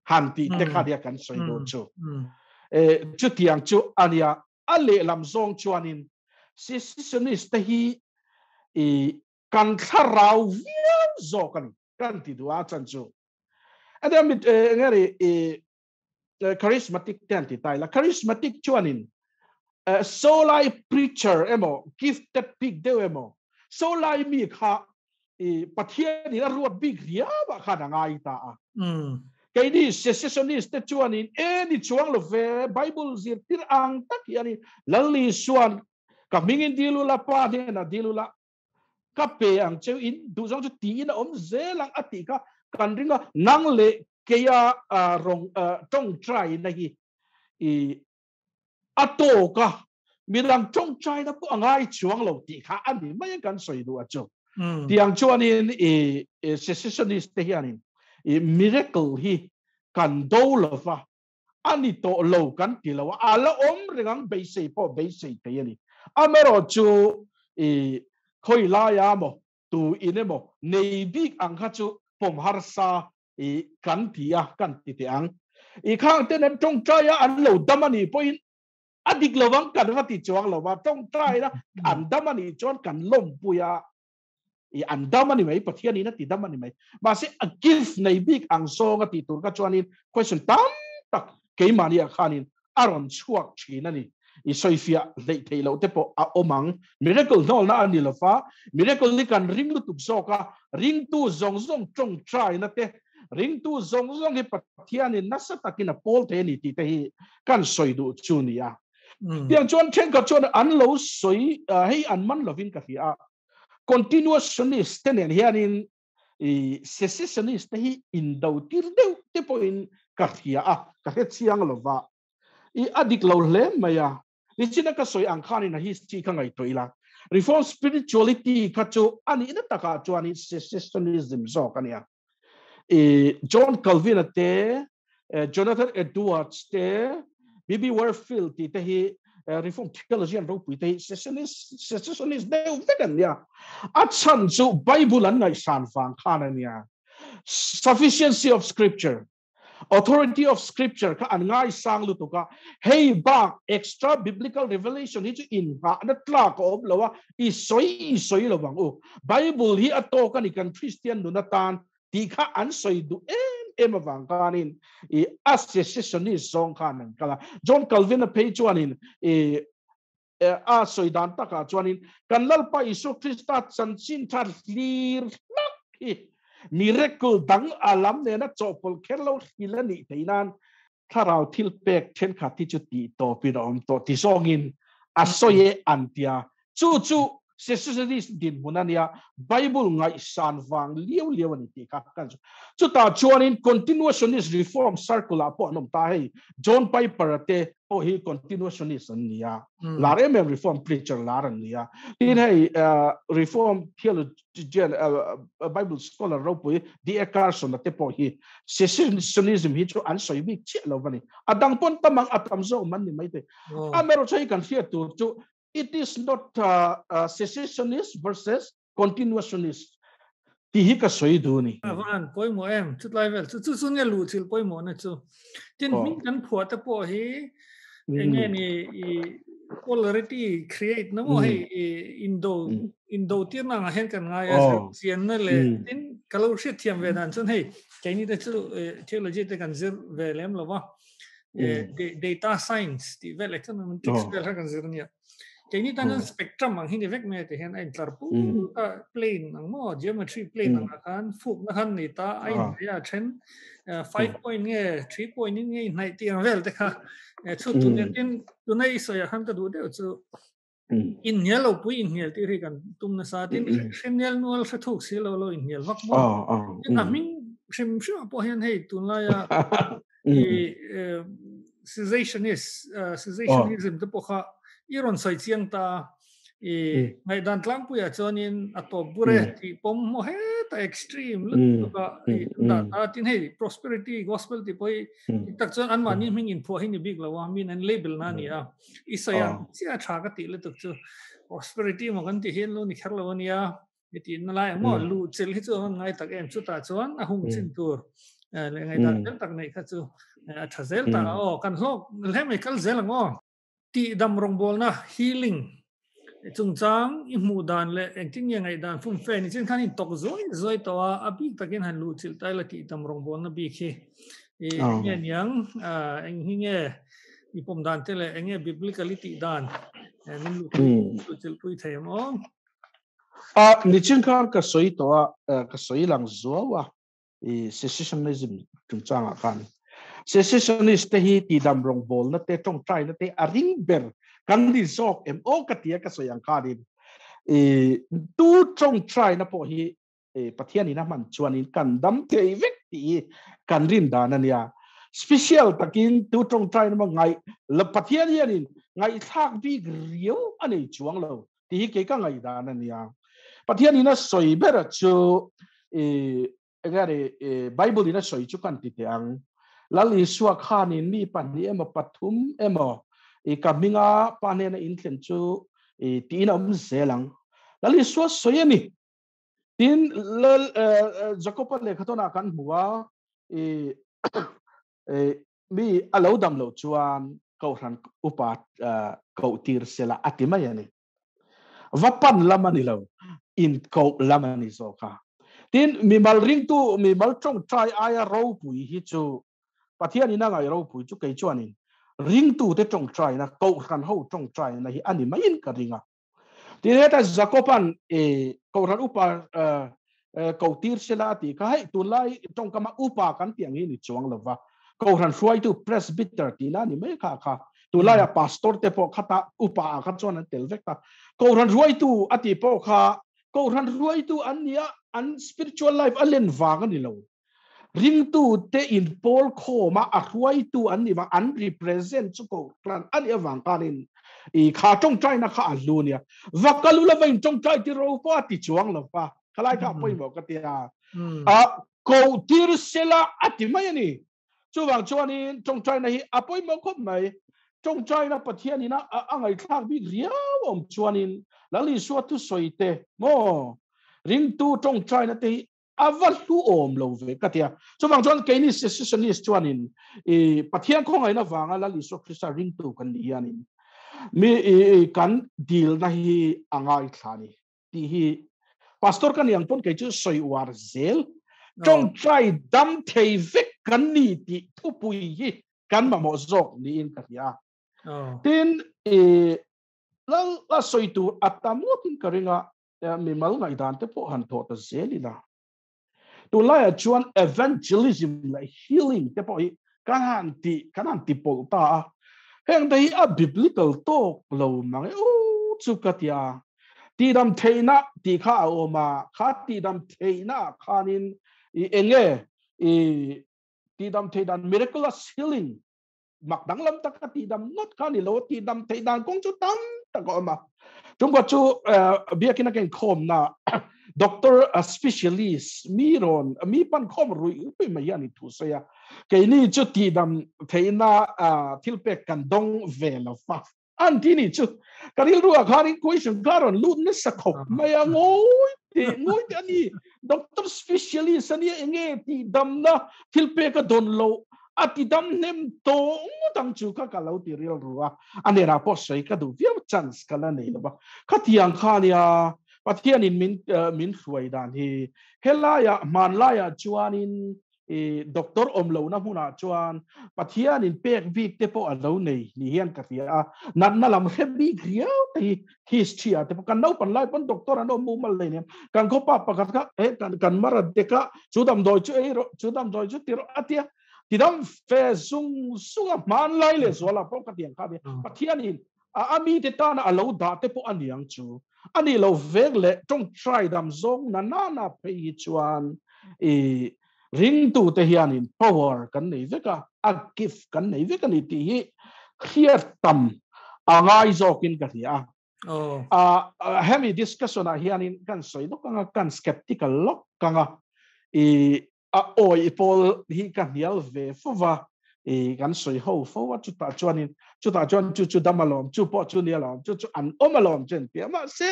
han tih te kha nia kan sawi duh chu. Chutiang chu ania a lehlam zawng chuanin secessionist te hi i kan thlarau viau zawk a ni kan ti duh a chan chu. Ania mit enge ni i charismatic te an ti ta ila. Charismatic chuanin solai preacher emaw gifted bik deuh emaw solai mi kha i Pathian in a ruat bik riau ah khan a ngai ta a. Keini secessionist te chuanin e ni chuang lo ve Bible zirtir ang tak hianin Lal Isuan ka hmingin dil ula pa hnenah dil ula ka pe ang cheu in duh zawng chu tiin a awm zel ang a tih kha kan ring a. Nang leh keia rawng tawngtai na hi i a tawk a, midang tawngtai na pawh a ngai chuang lo tih kha a ni mai kan sawi duh a chu. Tiang chuanin i secessionist te hianin i miracle hi kan do lova a ni tawh lo kan ti lo a, a la awm reng ang beisei pawh beisei thei a ni. Amaherawh chu i khawi laia maw tu in emaw nei bik ang kha chu pawm harsa i kan ti a, kan ti teh ang. I khang ten an tawngtai a, an lo dam a nih pawhin a dik lovang kan va ti chuang lo va, tawngtai a an dam a nih chuan kan lawmpui a, i an dam a ni mai, Pathian in a ti dam a ni mai. Mahse a gift nei bik ang zawng a tih tur kha chuanin question tam tak keimahni ah khanin a rawn chhuak thin a ni. I sawifiah hleih theih loh te pawh a awm ang. Miracle hnawlna a ni lo va, miracle hi kan ring lutuk zawk a, ringtu zawng zawng tawngtaina te, ringtu zawng zawng hi Pathianin nasa takin a pawl thei a ni tih te hi kan sawi duh chu ni a. Tiang chuan thenkhat chuan an lo sawi, hei an man lovin ka hria a, continuationist te nen hianin i secessionist te hi indo tir deuh te pawhin ka hria a, ka hre chiang lo va. I a dik lo hle mai a. Nichina ka sawi ang khanin a history kha ngaihtuah ila. Reform spirituality kha chu a nihna takah chuanin secessionism zawk a nia. I John Calvin-a te, Jonathan Edwards te, B.B. Warfield tih te hi Reform theologian ropui te hi secessionist, secessionist deuh vek an nia. A chhan chu Bible an ngaihsan vang khan a nia. Sufficiency of Scripture, Authority of Scripture kha an ngaisang lutuk a. Hei bak extra biblical revelation hi chu inghahna tlak a awm lo a, i sawi i sawi lo ang u. Bible hi a tawk a ni kan Christian nun atan tih kha an sawi duh em em avang khanin i a secessionist zawng khan an kal a. John Calvin-a phei chuanin i a sawi dan takah chuanin kan Lalpa Isua Krista chanchin tha hlir hlak hi miracle dang a lam nena chawhpawlh kher lo hril a nih theih nan thlarau thil pek thenkhat hi chu tih tawpin a awm tawh ti zawngin a sawi e an tia. Chu chu secessionist dinhmun a nia, Bible ngaihsan vang liau liau a ni tih kha kan sawi. Chutah chuanin Continuationist Reform Circle ah pawh an awm ta hei, John Piper-a te pawh hi Continuationist an ni a, lar em em Reform preacher lar an ni a. Tin hei Reform theologian, Bible scholar ropui D.A. Carson-a te pawh hi secessionism hi chu an sawi bik chiah lo va ni. A dang pawn tam ang a tam zawk man ni maithei. Amaherawhchu hei kan hriat tur chu It is not secessionist versus continuationist tih hi ka sawi duh a ni. A va han pawimawh em? Chutlai vel chu chu chu nge luh thil pawimawhna chu. Tin, hming kan phuah te pawh hi Enge ni i polarity create na mo hei indo indo tir na nga hian kan ngai a chian na le tin ka lo hriat thiam ve dan chuan hei keini te chu theology te kan zir ve lem lova data science tih vel econometrics vel kha kan zir ania keini tan chuan spectrum ang hi ni vek mai te hian a intlar pu a plane ang maw geometry plane ang ah khan fuk na khan nei ta a inhnaih a then 5 point nge 3 point in nge inhnaih tih ang vel te kha chhut tu nen tin tunai i sawi ah khan ka duh deuh chu inhnial lo pui inhnial tih hi kan tum nasa tin hrenel nual hre thuk si lo lo inhnial vak maw tin a hming hrim hrim ah pawh hian hei tunlaia i cessationist cessationism te pawh kha i rawn sawi chiang ta i ngaihdan tlangpuiah chuanin a tawp bur e tih pawm hmaw heta extreme lutuk a i dah ta tin hei prosperity gospel tih pawh hi tak chuan anmahni hming inphuah hi ni bik lo a min an label na a ni a i sawi ang chiah tha ka tih lutuk chu prosperity maw kan tih hian lo ni kher lo ania i tih na lai ang maw lu chil hi chu an ngai tak em chutah chuan a hung chin tur leh ngaihdan fel tak neih kha chu a tha zel ta aw kan hlawk hle mai kal zel ang aw tih dam rawngbawlna healing chungchang i hmuh dan leh engtin nge ngaihdan fum fe ni chin khan in tok zuai zuai tawh a a bik takin han luh chilh tai la tih dam rawngbawlna bik hi i nge niang eng hi nge i pawm dan te leh eng nge biblically tih dan min luh chilh pui thei ang aw. A nichin khan ka sawi tawh a ka sawi lang zuau a i secessionism chungchangah khan secessionist te hi tihdam rawngbawlna te tawngtaina te a ring ber kan ni zawk em aw ka tia ka sawi ang khanin i tu tawngtaina pawh hi Pathianin a hman chuanin kan dam thei vek tih hi kan rin dan a nia. Special takin tu tawngtaina maw ngaih Pathian hianin ngaihthlak bik riau a nei chuang lo tih hi kei ka ngaihdan a nia. Pathianin a sawi ber chu i enge ni Bible in a sawi chu kan ti teh ang. Lal Isua khanin mi pahnih emaw pathum emaw i ka hminga pa hnena inthlen chu i tiin a awm zel ang. Lal Isua sawi a ni. Tin Lal Jakoba lehkhathawnah kan hmu a i mi a lo dam loh chuan kohhran upa koh tir sela a ti mai a ni. Va pan lam a ni lo, in koh lam a ni zawk a. Tin, mimal ringtu, mimal tawngtai aia ropui hi chu Pathianin a ngaih ropui chu kei chuanin ringtute tawngtaina, kohhran ho tawngtaina hi a ni maiin ka ring a. Tin, heta Jakoban kohhran upa koh tir sela a tih kha hei tunlai tawngkama upa kan tih ang hi ni chuang lova kohhran hruaitu presbyter tihna a ni mai kha kha tunlaia pastor te pawh khata upa ah kha chuan an tel vek a kohhran hruaitu a tih pawh kha kohhran hruaitu an nia an spiritual life a len vang a ni lo Ringtute inpawl khawma a hruaitu an nih vang, an represent chu kohhran a nih avang khanin i kha tawngtaina kha a hlu nia. Va kal ula va intawngtai tir ro pawh a ti chuang lo va, khalai kha a pawimawh ka ti a. A koh tir sela a ti mai a ni. Chuvang chuanin tawngtaina hi a pawimawh khawp mai. Tawngtaina Pathianin a a ngaihthlak bik riau a awm chuanin Lal Isua thusawi te maw ringtu tawngtaina te hi a va hlu awm lo ve ka tia. Chuvang chuan keini secessionist chuanin i Pathian khawngaihna vanga Lal Isua Krista ringtu kan nih hianin mi i kan dilna hi a ngaithla ni tih hi pastor ka ni ang pawn kei chu sawi uar zel tawngtai dam thei vek kan ni tih thupui hi kan mamawh zawk niin ka hria. Tin i lal la sawi tur a tam ngawtin ka ring a. Mimal ngaihdan te pawh han thawh ta zel ila. Tunlaiah chuan evangelism leh healing te pawh hi kan han ti kan han ti pawlh ta a. Heng te hi a biblical tawk lo mang e u chu ka ti a. Tihdam theihna tih kha a awm a, kha tihdam theihna ah khanin i enge i tihdam theih dan miraculous healing mak danglam taka tihdam ngawt kha ni lo tihdam theih dan kawng chu tam tak a awm a chungkua chu biakin a ken khawmna doctor specialist mi rawn mi pan khawm rui rui mai hi a ni thu sawi a keini chu tihdam theihna thil pek kan dawng ve lo va an ti ni chu ka rilru ah khanin question kha rawn lut nasa khawp mai a ngawi teh ngawi teh a ni doctor specialist a nia enge tihdamna thil pek a dawn loh a tidam hnem tawh ngawt a. ang chu kha ka lo ti rilru a, a hnenah pawh sawi ka duh viau chance ka la nei lo va. Khatiang kha nia Pathianin min min hruai dan hi helaiah hmanlaiah chuanin i doctor awm lohna hmunah chuan Pathianin pek bik te pawh a lo nei ni hian ka hria a, natna lam hre bik riau te hi history ah te pawh kan naupan lai pawn doctor an awm mumal lei nen kan khawpa pakhat kha he kan kan mara dek a chu damdawi chu ei rawh chu damdawi chu ti rawh a tia tidam fe zung zung a hmanlai leh zualah pawh ka tiang kha nia Pathianin a a mite tana a lo dah te pawh a niang chu a nih lo vek leh tawngtai dam zawng na na na phei hi chuan i ringtute hianin power kan nei vek a, a gift kan nei vek a ni tih hi hriat tam a ngai zawkin ka hria a. Oh. Hemi discussion ah hianin kan sawi lawk anga kan skeptical lawk anga i a awi pawl hi ka hnial ve fo va i kan sawi ho fo a chutah chuanin chutah chuan chu chu dam alawm chu pawh chu ni alawm chu chu an awm alawm chen tia mahse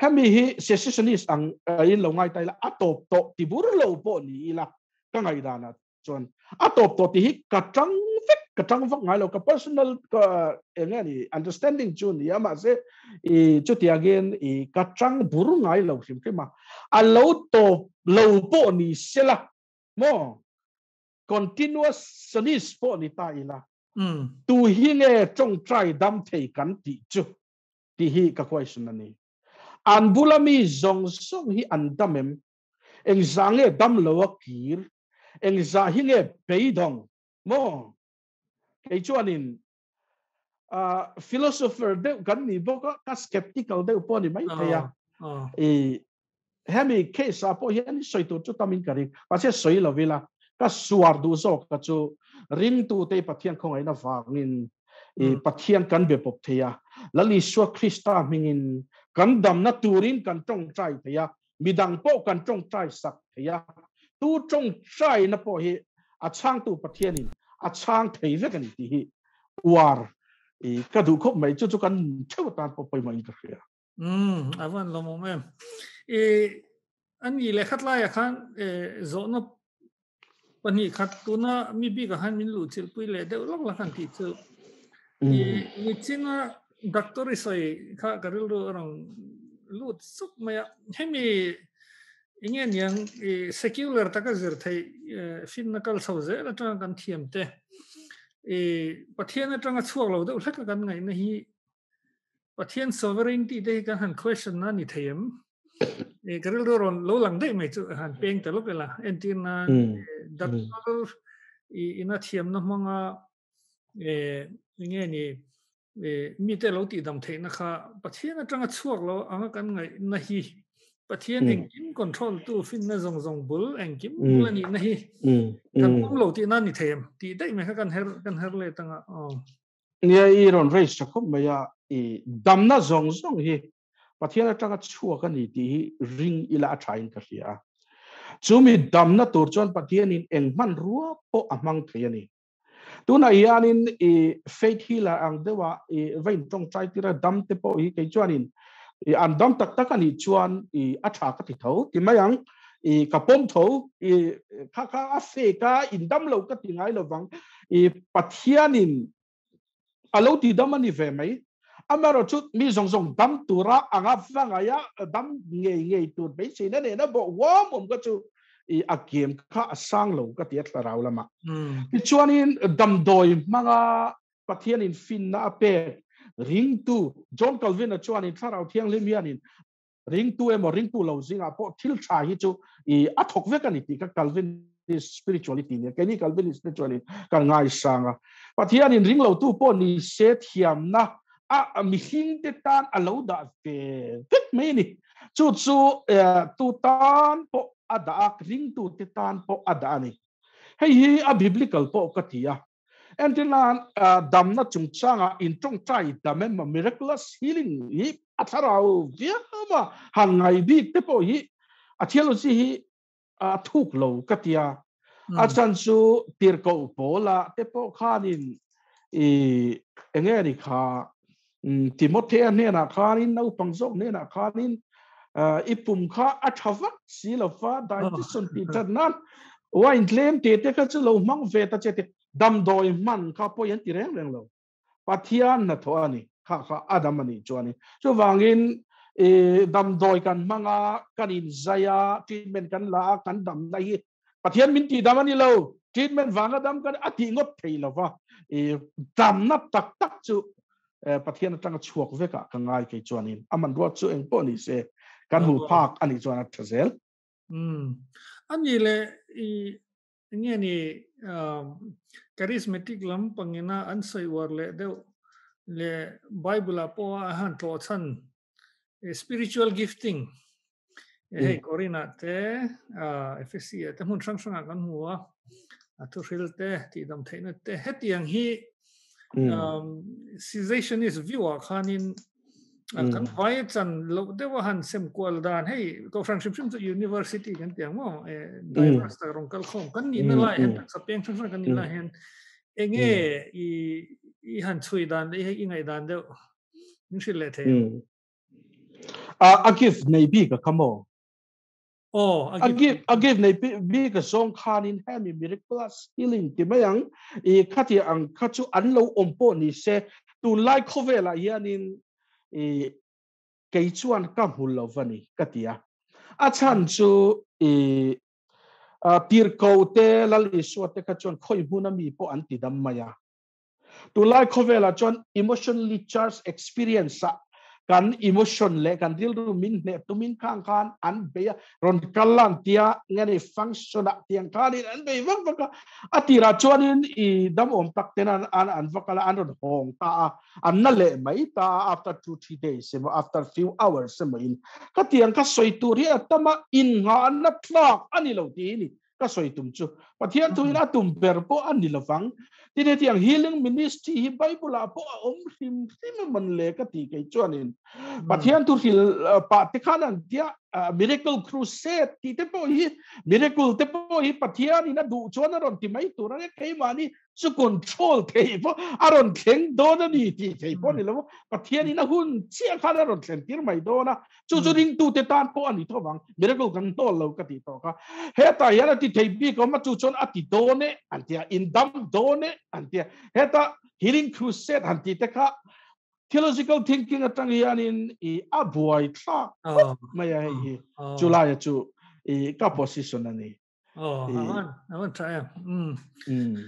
hemi hi secessionist ang in lo ngai tai la a tawp tawh ti bur lo pawh ni ila ka ngaihdan chuan a tawp tawh ti hi ka tang vek ka tang vak ngai lo ka personal ka enge ni understanding chu ni a mahse i chutiangin i ka tang bur ngai lo hrim hrim a a lo tawp lo pawh ni sela maw continuous pawh ni ta ila tu hi nge tawngtai dam thei kan tih chu tih hi ka question a ni an bula mi zawng zawng hi an dam em engzah nge dam lo a kir engzah hi nge beidawng maw kei chuanin philosopher deuh kan ni bawk a ka skeptical deuh pawh ni mai thei a i hemi case ah pawh hian sawi tur chu tamin ka ring mahse sawi lo ila ka suar duh zawk ka chu ringtu te Pathian khawngaihna vangin i Pathian kan be pawp thei a Lal Isua Krista hmingin kan damna turin kan tawngtai thei a midang pawh kan tawngtai sak thei a tu tawngtai na pawh hi a chhangtu Pathianin a chhang thei vek a ni tih hi uar i ka duh khawp mai chu chu kan theuh atan pawh pawimawh in ka hria. A van lawmawm em. I ani leh khat laiah khan zawhna pahnih khat tuna mi bikah khan min luh chilhpui leh deuh lawk la khan tih chu. I nichinga doctor i sawi kha ka rilru a rawn lut sup mai a. Hemi enge niang i secular taka zir theih finna kal chho zel atanga kan thiam te i Pathian atanga chhuak lo deuh hlek a kan ngaihna hi Pathian sovereignty te hi kan han question na ni thei em? E, ka rilru rawn lo lang daih mai chu han peng ta lawk ila. Entir nan doctor i ina thiamna hmanga e, nge ni e, mi te lo tih dam theihna kha Pathian atanga chhuak lo anga kan ngaihna hi Pathian engkim control tu finna zawng zawng bul engkim bul anih na hi kan pawm lo tihna ni thei em? Tih daih mai kha kan her kan her let anga. Oh. Nia i rawn raise tha khawp mai a, i damna zawng zawng hi Pathian atanga chhuak a ni tih hi ring ila a thain ka hria a. Chumi damna tur chuan Pathianin eng hmanrua pawh a hmang thei a ni. Tunah hianin i faith healer ang deuha i va intawngtai tira dam te pawh hi kei chuanin i an dam tak tak a nih chuan i a tha ka ti tho ti mai ang. I ka pawm tho i kha kha a fake a indam lo ka ti ngai lovang. I Pathianin a lo ti dam a ni ve mai. Amaherawh chu mi zawng zawng dam tura anga vangaia dam ngei ngei tur beiseina nena bawh huam awm kha chu i a game kha a sang lo ka ti a thlarau lamah. Tichuanin damdawi hmanga Pathianin finna a pek ringtu John Calvin-a chuanin thlarau thianghlim hianin ringtu emaw ringtu lo zingah pawh thil tha hi chu i a thawk vek a ni tih kha Calvinist spirituality nia keini Calvinist spirituality kan ngaisang a Pathianin ring lo tu pawh ni se thiamna a mihring te tan a lo dah ve vek mai a ni chu chu tu tan pawh a dah a ringtu te tan pawh a dah a ni hei hi a biblical pawh ka ti a Entirnan damna chungchanga intawngtai dam emaw miraculous healing hi a thlarau viau a, han ngai bik te pawh hi a theology hi a thuk lo ka tia. A chan chu tirhkoh pawla te pawh khanin i enge ni kha Timothea hnenah khanin naupang zawk hnenah khanin i pum kha a tha vak si lova digestion tih that nan wine tlem te te kha chu lo hmang ve ta che te. Damdawi hman kha pawi an ti reng reng lo. Pathian hnathawh a ni. Kha kha a dam a nih chuanin. Chuvangin i damdawi kan hmang a, kan inzai a, treatment kan la a, kan damna hi Pathian min tihdam a ni lo. Treatment vanga dam kan a tih ngawt thei lo va. I damna tak tak chu Pathian atanga chhuak vekah ka ngai kei chuanin. A hmanrua chu eng pawh ni se kan hmu phak a nih chuan a tha zel. Umm. A nih leh i Enge ni charismatic lam pangina an sawi uar leh deuh leh Bible ah pawh a han tlawh chhan spiritual gifting hei Korin ah te Ephesi ah te hmun hrang hrang ah kan hmu a, a thuhril te tihdam theihna te hetiang hi cessationist view ah khanin kan vai chan loh deuh a han sem kual dan hei kohhran hrim hrim chu university kan ti ang maw diverse tak rawng kal khawm kan nihna lai hian taksa peng hrang hrang kan nih lai hian enge i i han chhui dan leh i ngaih dan deuh min hrilh leh thei ang. A gift nei bik a kha maw? Oh, a gift a gift nei bik a zawng khanin hemi miraculous healing ti mai ang i khati ang kha chu an lo awm pawh ni se tunlai khawvelah hianin i kei chuan ka hmu lo va ni ka ti a a chhan chu i tirko te Lal Isua te kha chuan khawi hmun a mi pawh an ti dam mai a Tunlai khawvelah chuan emotionally charged experience ah kan emotion leh kan rilru min hneh tumin khang khan an bei a, rawn kal a an tia nge ni function ah tiang khanin an bei vak vak a, a tirah chuanin i damawm tak ten an an an va kal a, an rawn hawng ta a, an na leh mai ta a after 2-3 days emaw after few hours emaw in khatiang kha sawi tur hi a tam a, innghah an la tlak a ni lo tih hi ni. Ka sawi tum chu Pathian thuin a tum ber pawh a ni lovang. Tin hetiang healing ministry hi Bible ah pawh a awm hrim hrim a mawn le ka ti kei chuanin. Pathian thu hril pah te khan an tia miracle crusade tih te pawh hi miracle te pawh hi Pathian in a duh chuan a rawn ti mai tur a nia keimahni chu control thei pawh a rawn thleng dawn a ni tih thei pawh ni lo Pathian in a hun chiah khan a rawn thlen tir mai dawn a chu chu ringtute tan pawh a ni tho vang miracle kan hnawl lo ka tih tawh kha hetah hian a ti thei bik awm a chu chuan a ti dawn e an tia in dam dawn e an tia heta healing crusade han ti te kha theological thinking atang hianin i a buai thlak mai a hei hi chulaia chu i ka position a ni Oh, avan, avan tha em. Mm.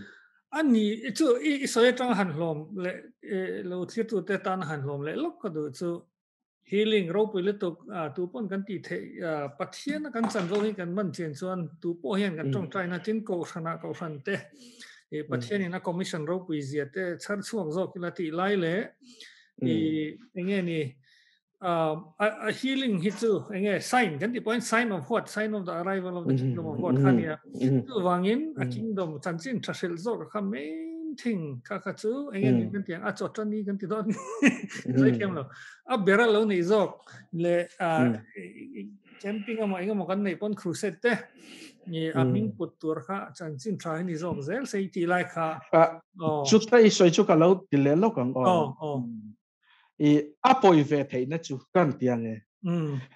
Ani chu i sawi atang han hlawm le lo thlir tu te tan han hlawm leh lawk ka duh chu healing ropui lutuk tu pawn kan tih theih Pathian a kan chanvo hi kan man chian chuan tu pawh hian kan tawngtaina tin kohhrana kohhran te Pathian in a commission ropui zia te chhar chhuak zawk ila tih lai leh i enge ni a healing hi chu enge sign kan tih pawhin sign of what sign of the arrival of the kingdom of God kha nia chuvangin a kingdom chanchin tha hrilh zawk kha main thing kha kha chu enge ni kan tiang a chawt ni kan ti dawn zai thiam lo a bera lo nei zawk le camping emaw engemaw kan nei pawn crusade te ni a hming put tur kha chanchin tha hi ni zawk zel sei tih lai kha chu ta i sawi chu ka lo ti leh lawk ang aw i a pawi ve theihna chu kan ti ang e.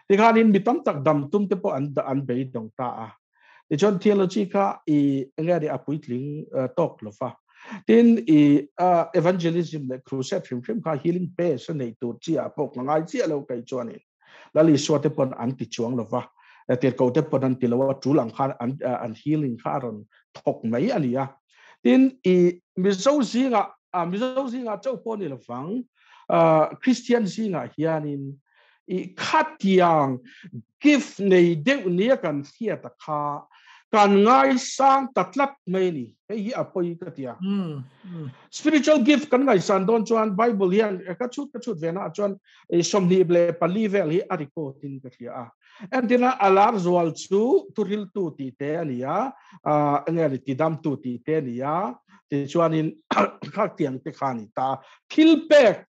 Tikhanin mi tam tak dam tum te pawh an an beidawng ta a. Tichuan theology kha i enge ni a puitling tawk lo va. Tin i evangelism leh crusade hrim hrim kha healing base a neih tur chi ah pawh ka ngai chiah lo kei chuanin. Lal Isua te pawn an ti chuang lo va. Tirhkoh te pawn an ti lo a, tul ang khan an an healing kha a rawn thawk mai a ni a. Tin i Mizo zingah Mizo zingah chauh pawh ni lovang Christian zingah hianin i khatiang gift nei deuh nia kan hriat a kha kan ngaisang ta tlat mai a ni. Hei hi a pawi ka ti a. Spiritual gift kan ngaihsan dawn chuan Bible hian ka chhut ka chhut ve naah chuan 24 vel hi a record in ka hria a. Entirna a lar zual chu thuhriltu tih te a ni a, enge ni tidamtu tih te a ni a, tichuanin khaktiang te kha a ni ta. Thil pek,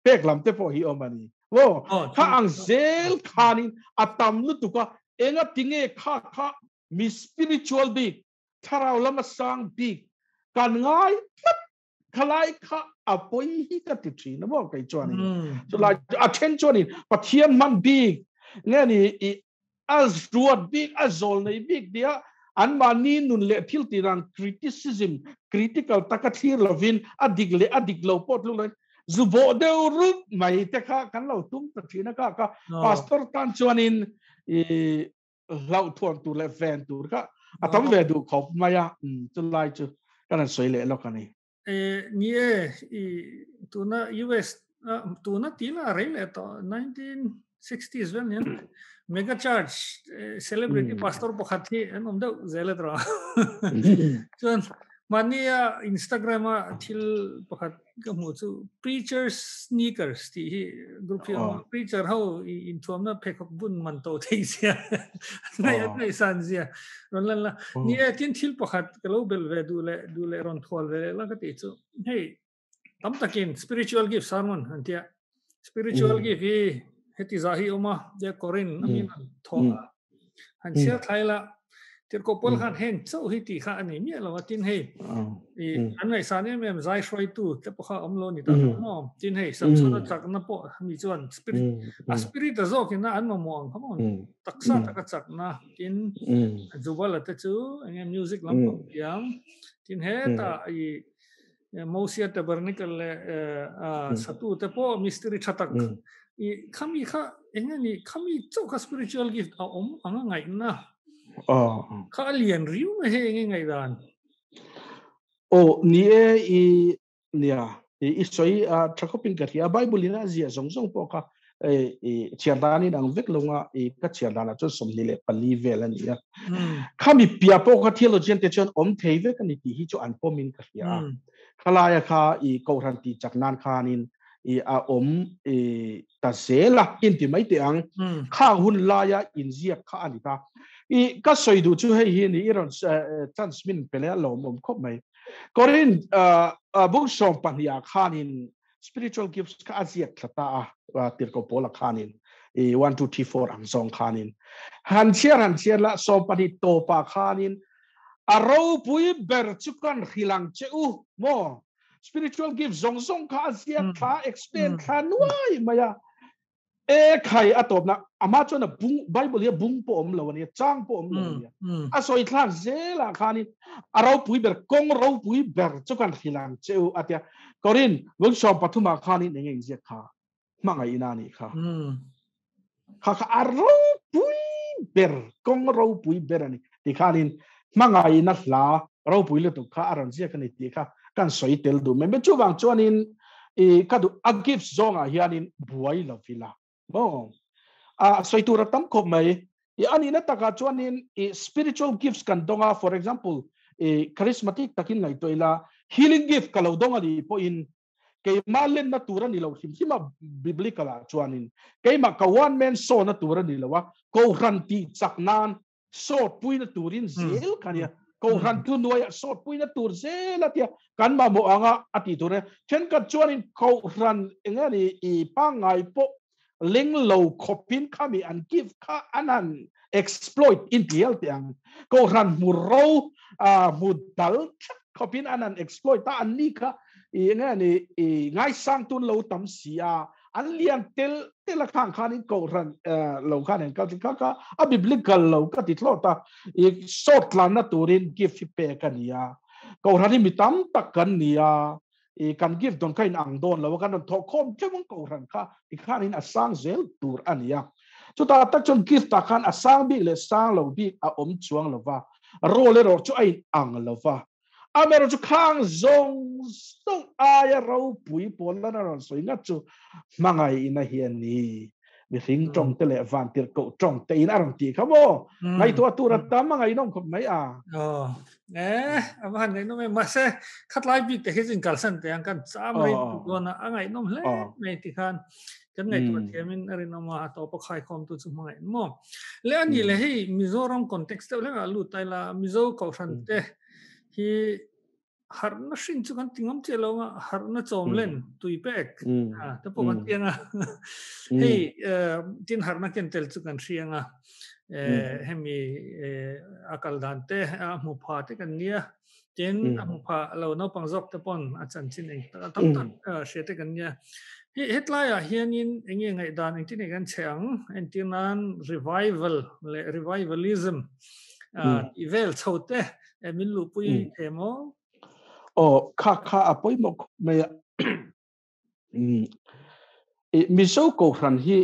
pek lam te pawh hi awm a ni. Maw? Kha ang zel khanin a tam lutuk a, enga tinge kha kha mi spiritual bik, thlarau lama sang bik kan ngai tlat khalai kha a pawi hi ka ti thin a maw kei chuanin chulai a then chuanin Pathian hman bik nge ni i a ruat bik a zawl nei bik nia. An mahni nun leh thil tih dan criticism, critical taka thlir lovin a dik leh a dik lo pawh tluk lovin zu bawh deuh rup mai te kha kan lo tum ta thin a kha kha pastor tan chuanin i hlauhthuan tur leh ven tur kha a tam ve duh khawp mai a, chulai chu kan han sawi leh lawk a ni. Ni e, i tuna US tuna tila rei leh tawh 1960s vel nian mega church celebrity pastor pakhat hi an awm deuh zel a tawh. Chuan mahnia Instagram a thil pakhat ka hmuh chu preacher sneakers tih hi group hi awm a preacher ho inthuamna pheikhawk bun man to thei zia ngai an ngaih san zia rawn lan la ni e tin thil pakhat ka lo bel ve duh leh duh leh rawn thual ve leh la ka tih chu hei tam takin spiritual gift sermon an tia spiritual gift hi heti za hi awm a de Korin amin an thaw a han chhiar thlai la tirhkoh pawl khan heng chauh hi tih kha a nei miah lo a tin hei i an ngaihsan em em zai hruaitu te pawh kha awm lo ni ta maw tin hei Samsona chakna pawh mi chuan spirit a spirit a zawkin a an mamawh ang kha maw taksa taka chakna tin Jubala te chu enge music lam pawh thiam tin heta i Mosia tabernacle leh satu te pawh mistiri tha tak i khami kha enge ni khami chauh kha spiritual gift a awm ang a ngaihna kha a lian riu mai hei enge ngaihdan. Aw ni e i nia i sawi a tha khawpin ka hria Bible in a ziah zawng zawng pawh kha i chhiar danin ang vek lo nga i ka chhiar danah chuan 24 vel a ni a. Khami pia pawh kha theologian te chuan awm thei vek a ni tih hi chu an pawmin ka hria a. Khalaia kha i kohhran tih chak nan khanin i a awm i ta zel a inti mai teh ang. Khang hun laia inziak kha a ni ta. I ka sawi duh chu hei hi ni i rawn chance min pe leh a lawmawm khawp mai. Korin bung 12 ah khanin spiritual gifts kha a ziak thla ta a tirhkoh pawl a khanin i 1 2 3 4 ang zawng khanin han chhiar han chhiar la 12 tawpah khanin a ropui ber chu kan hrilang che u maw spiritual gift zawng zawng kha a ziak thla explain thla nuai mai a E khai a tawpna ama chuan a bung Bible hi a bung pawh awm lo ania chang pawh awm lo ania a sawi thlak zelah khanin a ropui ber kawng ropui ber chu kan hrilh ang che u a tia Korin bung 13 ah khanin enge inziak kha hmangaihna a nih kha kha kha a ropui ber kawng ropui ber a ni ti khanin hmangaihna hla ropui lutuk kha a rawn ziak a ni tih kha kan sawi tel duh mai mai. Chuvang chuanin i ka duh a gifts zawngah hianin buai lo ila maw? A sawi tur a tam khawp mai. I a nihna takah chuanin i spiritual gifts kan dawng a, for example i charismatic takin ngaihtuah ila healing gift ka lo dawng a nih pawhin keimah lenna tur a ni lo hrim hrim a biblical ah chuanin keimah ka one man show na tur a ni lo a, kohhran tih chak nan sawt puina turin zel kha nia kohhran thu nuaiah sawt puina tur zel a tia kan mamawh anga a tih tur nia thenkhat chuanin kohhran enge ni i pangngai pawh leng lo khawpin khami an give kha an han exploit in ti hial teh ang kohhran hmu ro hmu dal thak khawpin an han exploit a an ni kha i enge ni i ngaisang tun lo tam si a an lian tel tel a khang khanin kohhran lo khan en kal kha kha a biblical lo ka ti thlawt a i sawt tlanna turin gift hi pek a ni a kohhran hi mi tam tak kan ni a i kan gift dawn kha in ang dawn lo a kan rawn thawh khawm theuh ang kohhran kha ti khanin a sang zel tur a ni a chutah tak chuan gift ah khan a sang bik leh sang lo bik a awm chuang lo va role erawh chu a in ang lo va Amaherawh chu khang zawng zawng aia ropui pawl lan a rawn sawi ngat chu hmangaihna hi a ni. Mihring tawng te leh vantirhkoh tawng te in a rawn tih kha maw? Ngaihtuah tur a tam a ngaihnawm khawp mai a. Aw, eh, a va han ngaihnawm em. Mahse, khatlai bik te khi chu inkalsan teh ang kan cham rei tuk dawn a, a ngaihnawm hle mai ti khan kan ngaihtuah thiamin a rinawm a, a tawp a khaikhawmtu chu hmangaih maw? Le a nih leh hei Mizoram context deuh hlekah lut ta ila, Mizo kohhran te hi harhna hrin chu kan ti ngam chiah lo a, harhna chawm len tui pek te pawh kan ti ang a. Hei tin harhna ken tel chu kan hria ang a, hemi a kal dan te a hmu pha te kan nia, tin a hmu pha lo naupang zawk te pawn a chanchin eng tak tam tak hria te kan nia. Hei hetlaiah hianin eng nge ngaihdan engtin nge kan chhe ang entir nan revival leh revivalism. I vel chho te min luhpui thei maw? Aw, kha kha a pawimawh khawp mai a. I Mizo Kohhran hi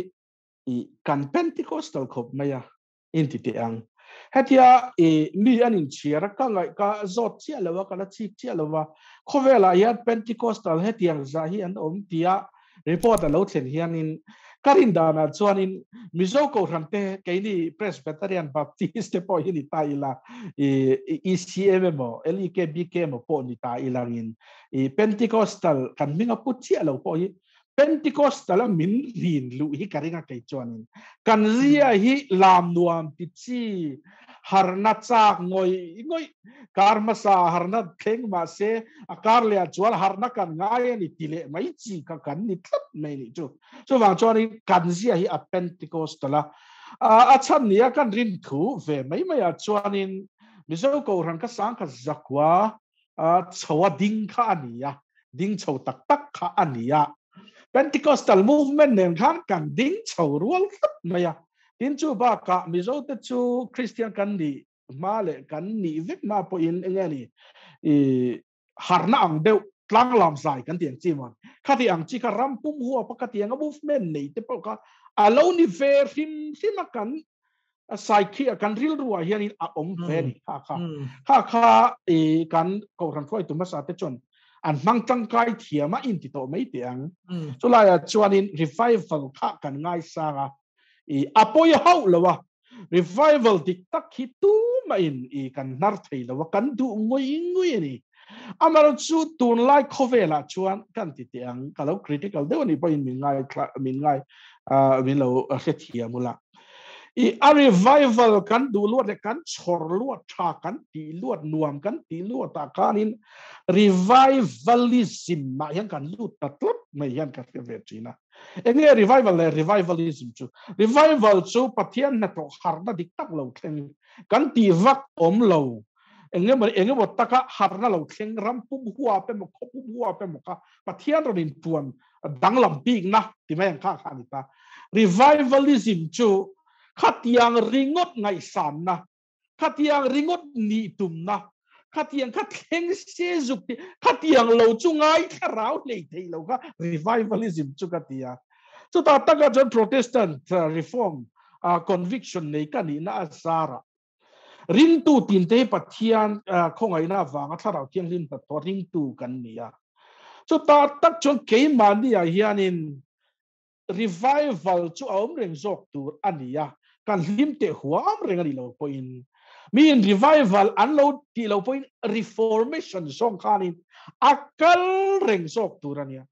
i kan Pentecostal khawp mai a, in ti teh ang. Hetia i mi an inchhiar a, ka ngaih ka zawt chiah lo a, ka la chik chiah lo va, khawvelah hian Pentecostal hetiang zah hi an awm tia report a lo thlen hianin ka rin danah chuanin Mizo Kohhran te keini Presbyterian Baptist te pawh hi ni ta ila, i ECM emaw LEKBK emaw pawh ni ta ilangin i Pentecostal kan hming a put chiah lo pawh hi Pentecostal a min rin luh hi ka ring a kei chuanin kan zia hi lam nuam ti chi harna chak ngawih ngawih kar hmasa harna thleng mahse a kar leh ah chuan harna kan ngai a ni ti leh mai chi kha kan ni tlat mai nih chu. Chuvang chuanin kan zia hi a Pentecostal a a chhan nia kan rin thu ve mai mai ah chuanin Mizo Kohhran ka sang kha zakua chho a ding kha a ni a, ding chho tak tak kha a ni a. Pentecostal movement nen khan kan ding chho rual tlat mai a. Tin chu bakah Mizo te chu Christian kan nih hma leh kan nih vek hma pawhin eng nge ni i harna ang deuh tlang lam zai kan tih ang chi mawn. Khati ang chi kha ram pum huap a khati anga movement nei te pawh kha a lo ni ve hrim hrim a kan a sai khi a kan rilruah hianin a awm ve ni kha kha kha kha i kan kohhran hruaitu hmasa te chuan an hmang tangkai thiam a inti tawh mai teh ang chulaiah chuanin revival kha kan ngaisang a i a pawi hauh lo a revival dik tak hi tumahin i kan hnar thei lo a kan duh ngawih ngawih a ni amaherawh chu tunlai khawvelah chuan kan ti teh ang ka lo critical deuh a nih pawhin min ngai min ngai min lo hrethiam ula I a revival kan duh luat leh kan chhawr luat tha kan tih luat nuam kan tih luat ah khanin revivalism ah hian kan lut ta tlat mai hian ka hre ve thin a. Enge revival leh revivalism chu? Revival chu Pathian hnathawh harna dik tak lo thleng kan tih vak awm lo. Engemaw engemaw taka harna lo thleng ram pum huap emaw khaw pum huap emaw kha Pathian rawn inpuan danglam bikna ti mai ang kha kha a ni ta. Revivalism chu khatiang ringawt ngaihsanna, khatiang ringawt nih tumna, khatiang kha thleng se zuk ti, khatiang lo chu ngai thlarau hlei thei lo kha revivalism chu ka ti a. Chutah takah chuan Protestant Reform conviction nei ka nihna a zarah Ringtu tinte hi Pathian khawngaihna avanga Thlarau Thianghlim hnathawh ringtu kan ni a. Chutah tak chuan keimahniah hianin revival chu a awm reng zawk tur a ni a, kan hlim teh huam reng a nih loh pawhin miin revival an lo tih loh pawhin reformation zawng khanin a kal reng zawk tur a nia.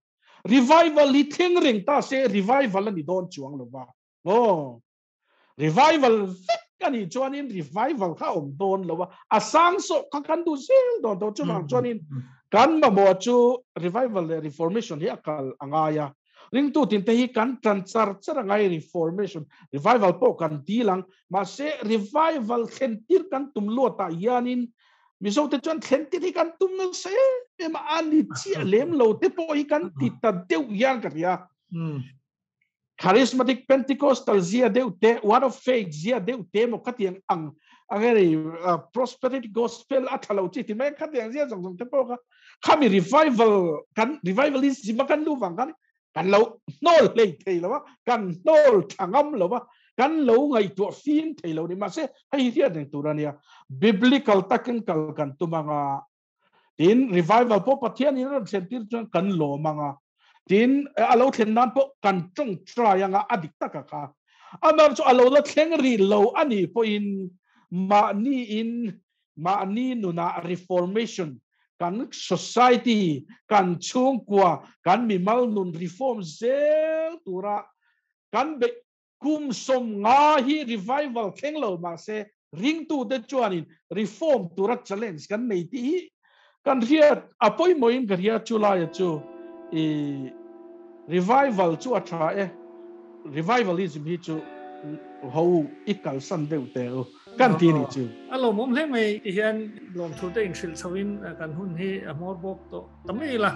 Revival hi thleng reng ta se revival a ni dawn chuang lo va. Aw. Revival vek a nih chuanin revival kha awm dawn lo a, a sang sawh kha kan duh zel dawn tawh. Chuvang chuanin kan mamawh chu revival leh reformation hi a kal a ngai a. Ringtu tinte hi kan tan char char a ngai reformation, revival pawh kan dil ang. Mahse revival thlen tir kan tum luatah hianin Mizote chuan thlen tir hi kan tum nasa em em a, a ni chiah lem lo te pawh hi kan ti ta deuh hian ka hria. Charismatic Pentecostal zia deuh te, Word of Faith zia deuh te maw khatiang ang ang eri prosperity gospel a tha lo chi ti mai khatiang zia zawng zawng te pawh kha khami revival kan revivalism a kan lu vang khan kan lo hnawl hlei thei lo a, kan hnawl tha ngam lo a, kan lo ngaihtuah fim thei lo ni. Mahse hei hi hriat reng tur a nia, biblical takin kal kan tum anga Tin, revival pawh Pathian in a rawn thlen tir chuan kan lawm ang a. Tin, a lo thlen nan pawh kan tawngtai ang a, a dik tak a kha. Amah chu a lo la thleng rih lo a nih pawhin mahni in, mahni nunah reformation, kan society, kan chhungkua, kan mimal nun reform zel tura kan beih Kum 50 hi revival thleng lo mahse ringtute chuanin reform tura challenge kan nei tih hi kan hriat a pawimawhin ka hria. Chulaia chu i revival chu a tha e, revivalism hi chu ho i kalsan deuh teh u kan ti ni chu. A lawmawm hle mai ti hian lawmthu te inhrilh chhoin kan hun hi a hmawr bawk tawh. Ta mai la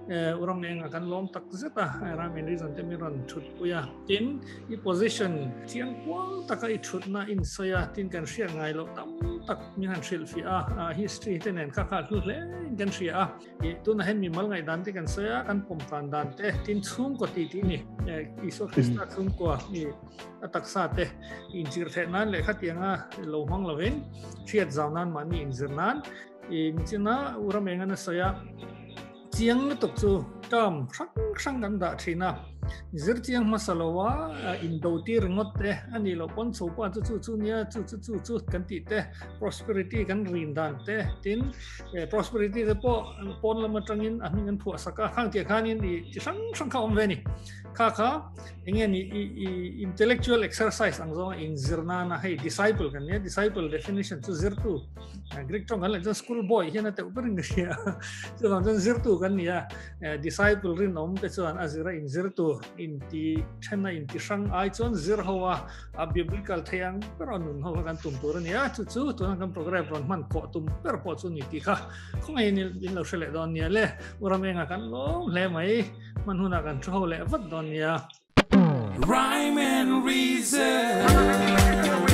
urang enga kan lawm tak zet a ram in reason te mi rawn thut pui a tin i position chiang kuang taka i thutna in sawi a tin kan hriat ngai loh tam tak min han hrilh fiah a, history te nen kha kha hlu hle in kan hria a. I tunah hian mimal ngaihdan te kan sawi a, kan pawm tan dan te, tin chhungkaw tih tih ni, Isua Krista chhungkua i a taksa te inzir theih nan leh khatianga lo hmang lovin hriat zau nan mahni inzir nan i nichina U Ramengan a sawi a, Chiang lutuk chu term hrang hrang kan dah thin a, zir chiang hmasa lo a indo tir ringawt te a nih loh pawn chho pawh chu chu chu nia chu chu chu chu kan tih te prosperity kan rin dan te tin prosperity te pawh pawn lam atangin a hming an phuah sak a khang tih khanin i chi hrang hrang kha awm ve ni kha kha enge ni i intellectual exercise ang zawnga inzir nana hei disciple kan nia disciple definition chu zirtu Greek tawng kan leh chuan school boy hian a teuh berin ka hria chuvang chuan zirtu kan ni a disciple rinawm te chuan a zira in zir tur in ti thena in ti hrang ai chuan zir ho a a biblical thei ang ber a nun ho kan tum tur a ni a chu chu tuna kan program rawn hman pawh tum ber pawh chu ni tih kha khawngaih in in lo hre leh dawn nia le Uramenga kan lawm hle mai hman hunah kan thu ho leh vat dawn nia. Rhyme and reason.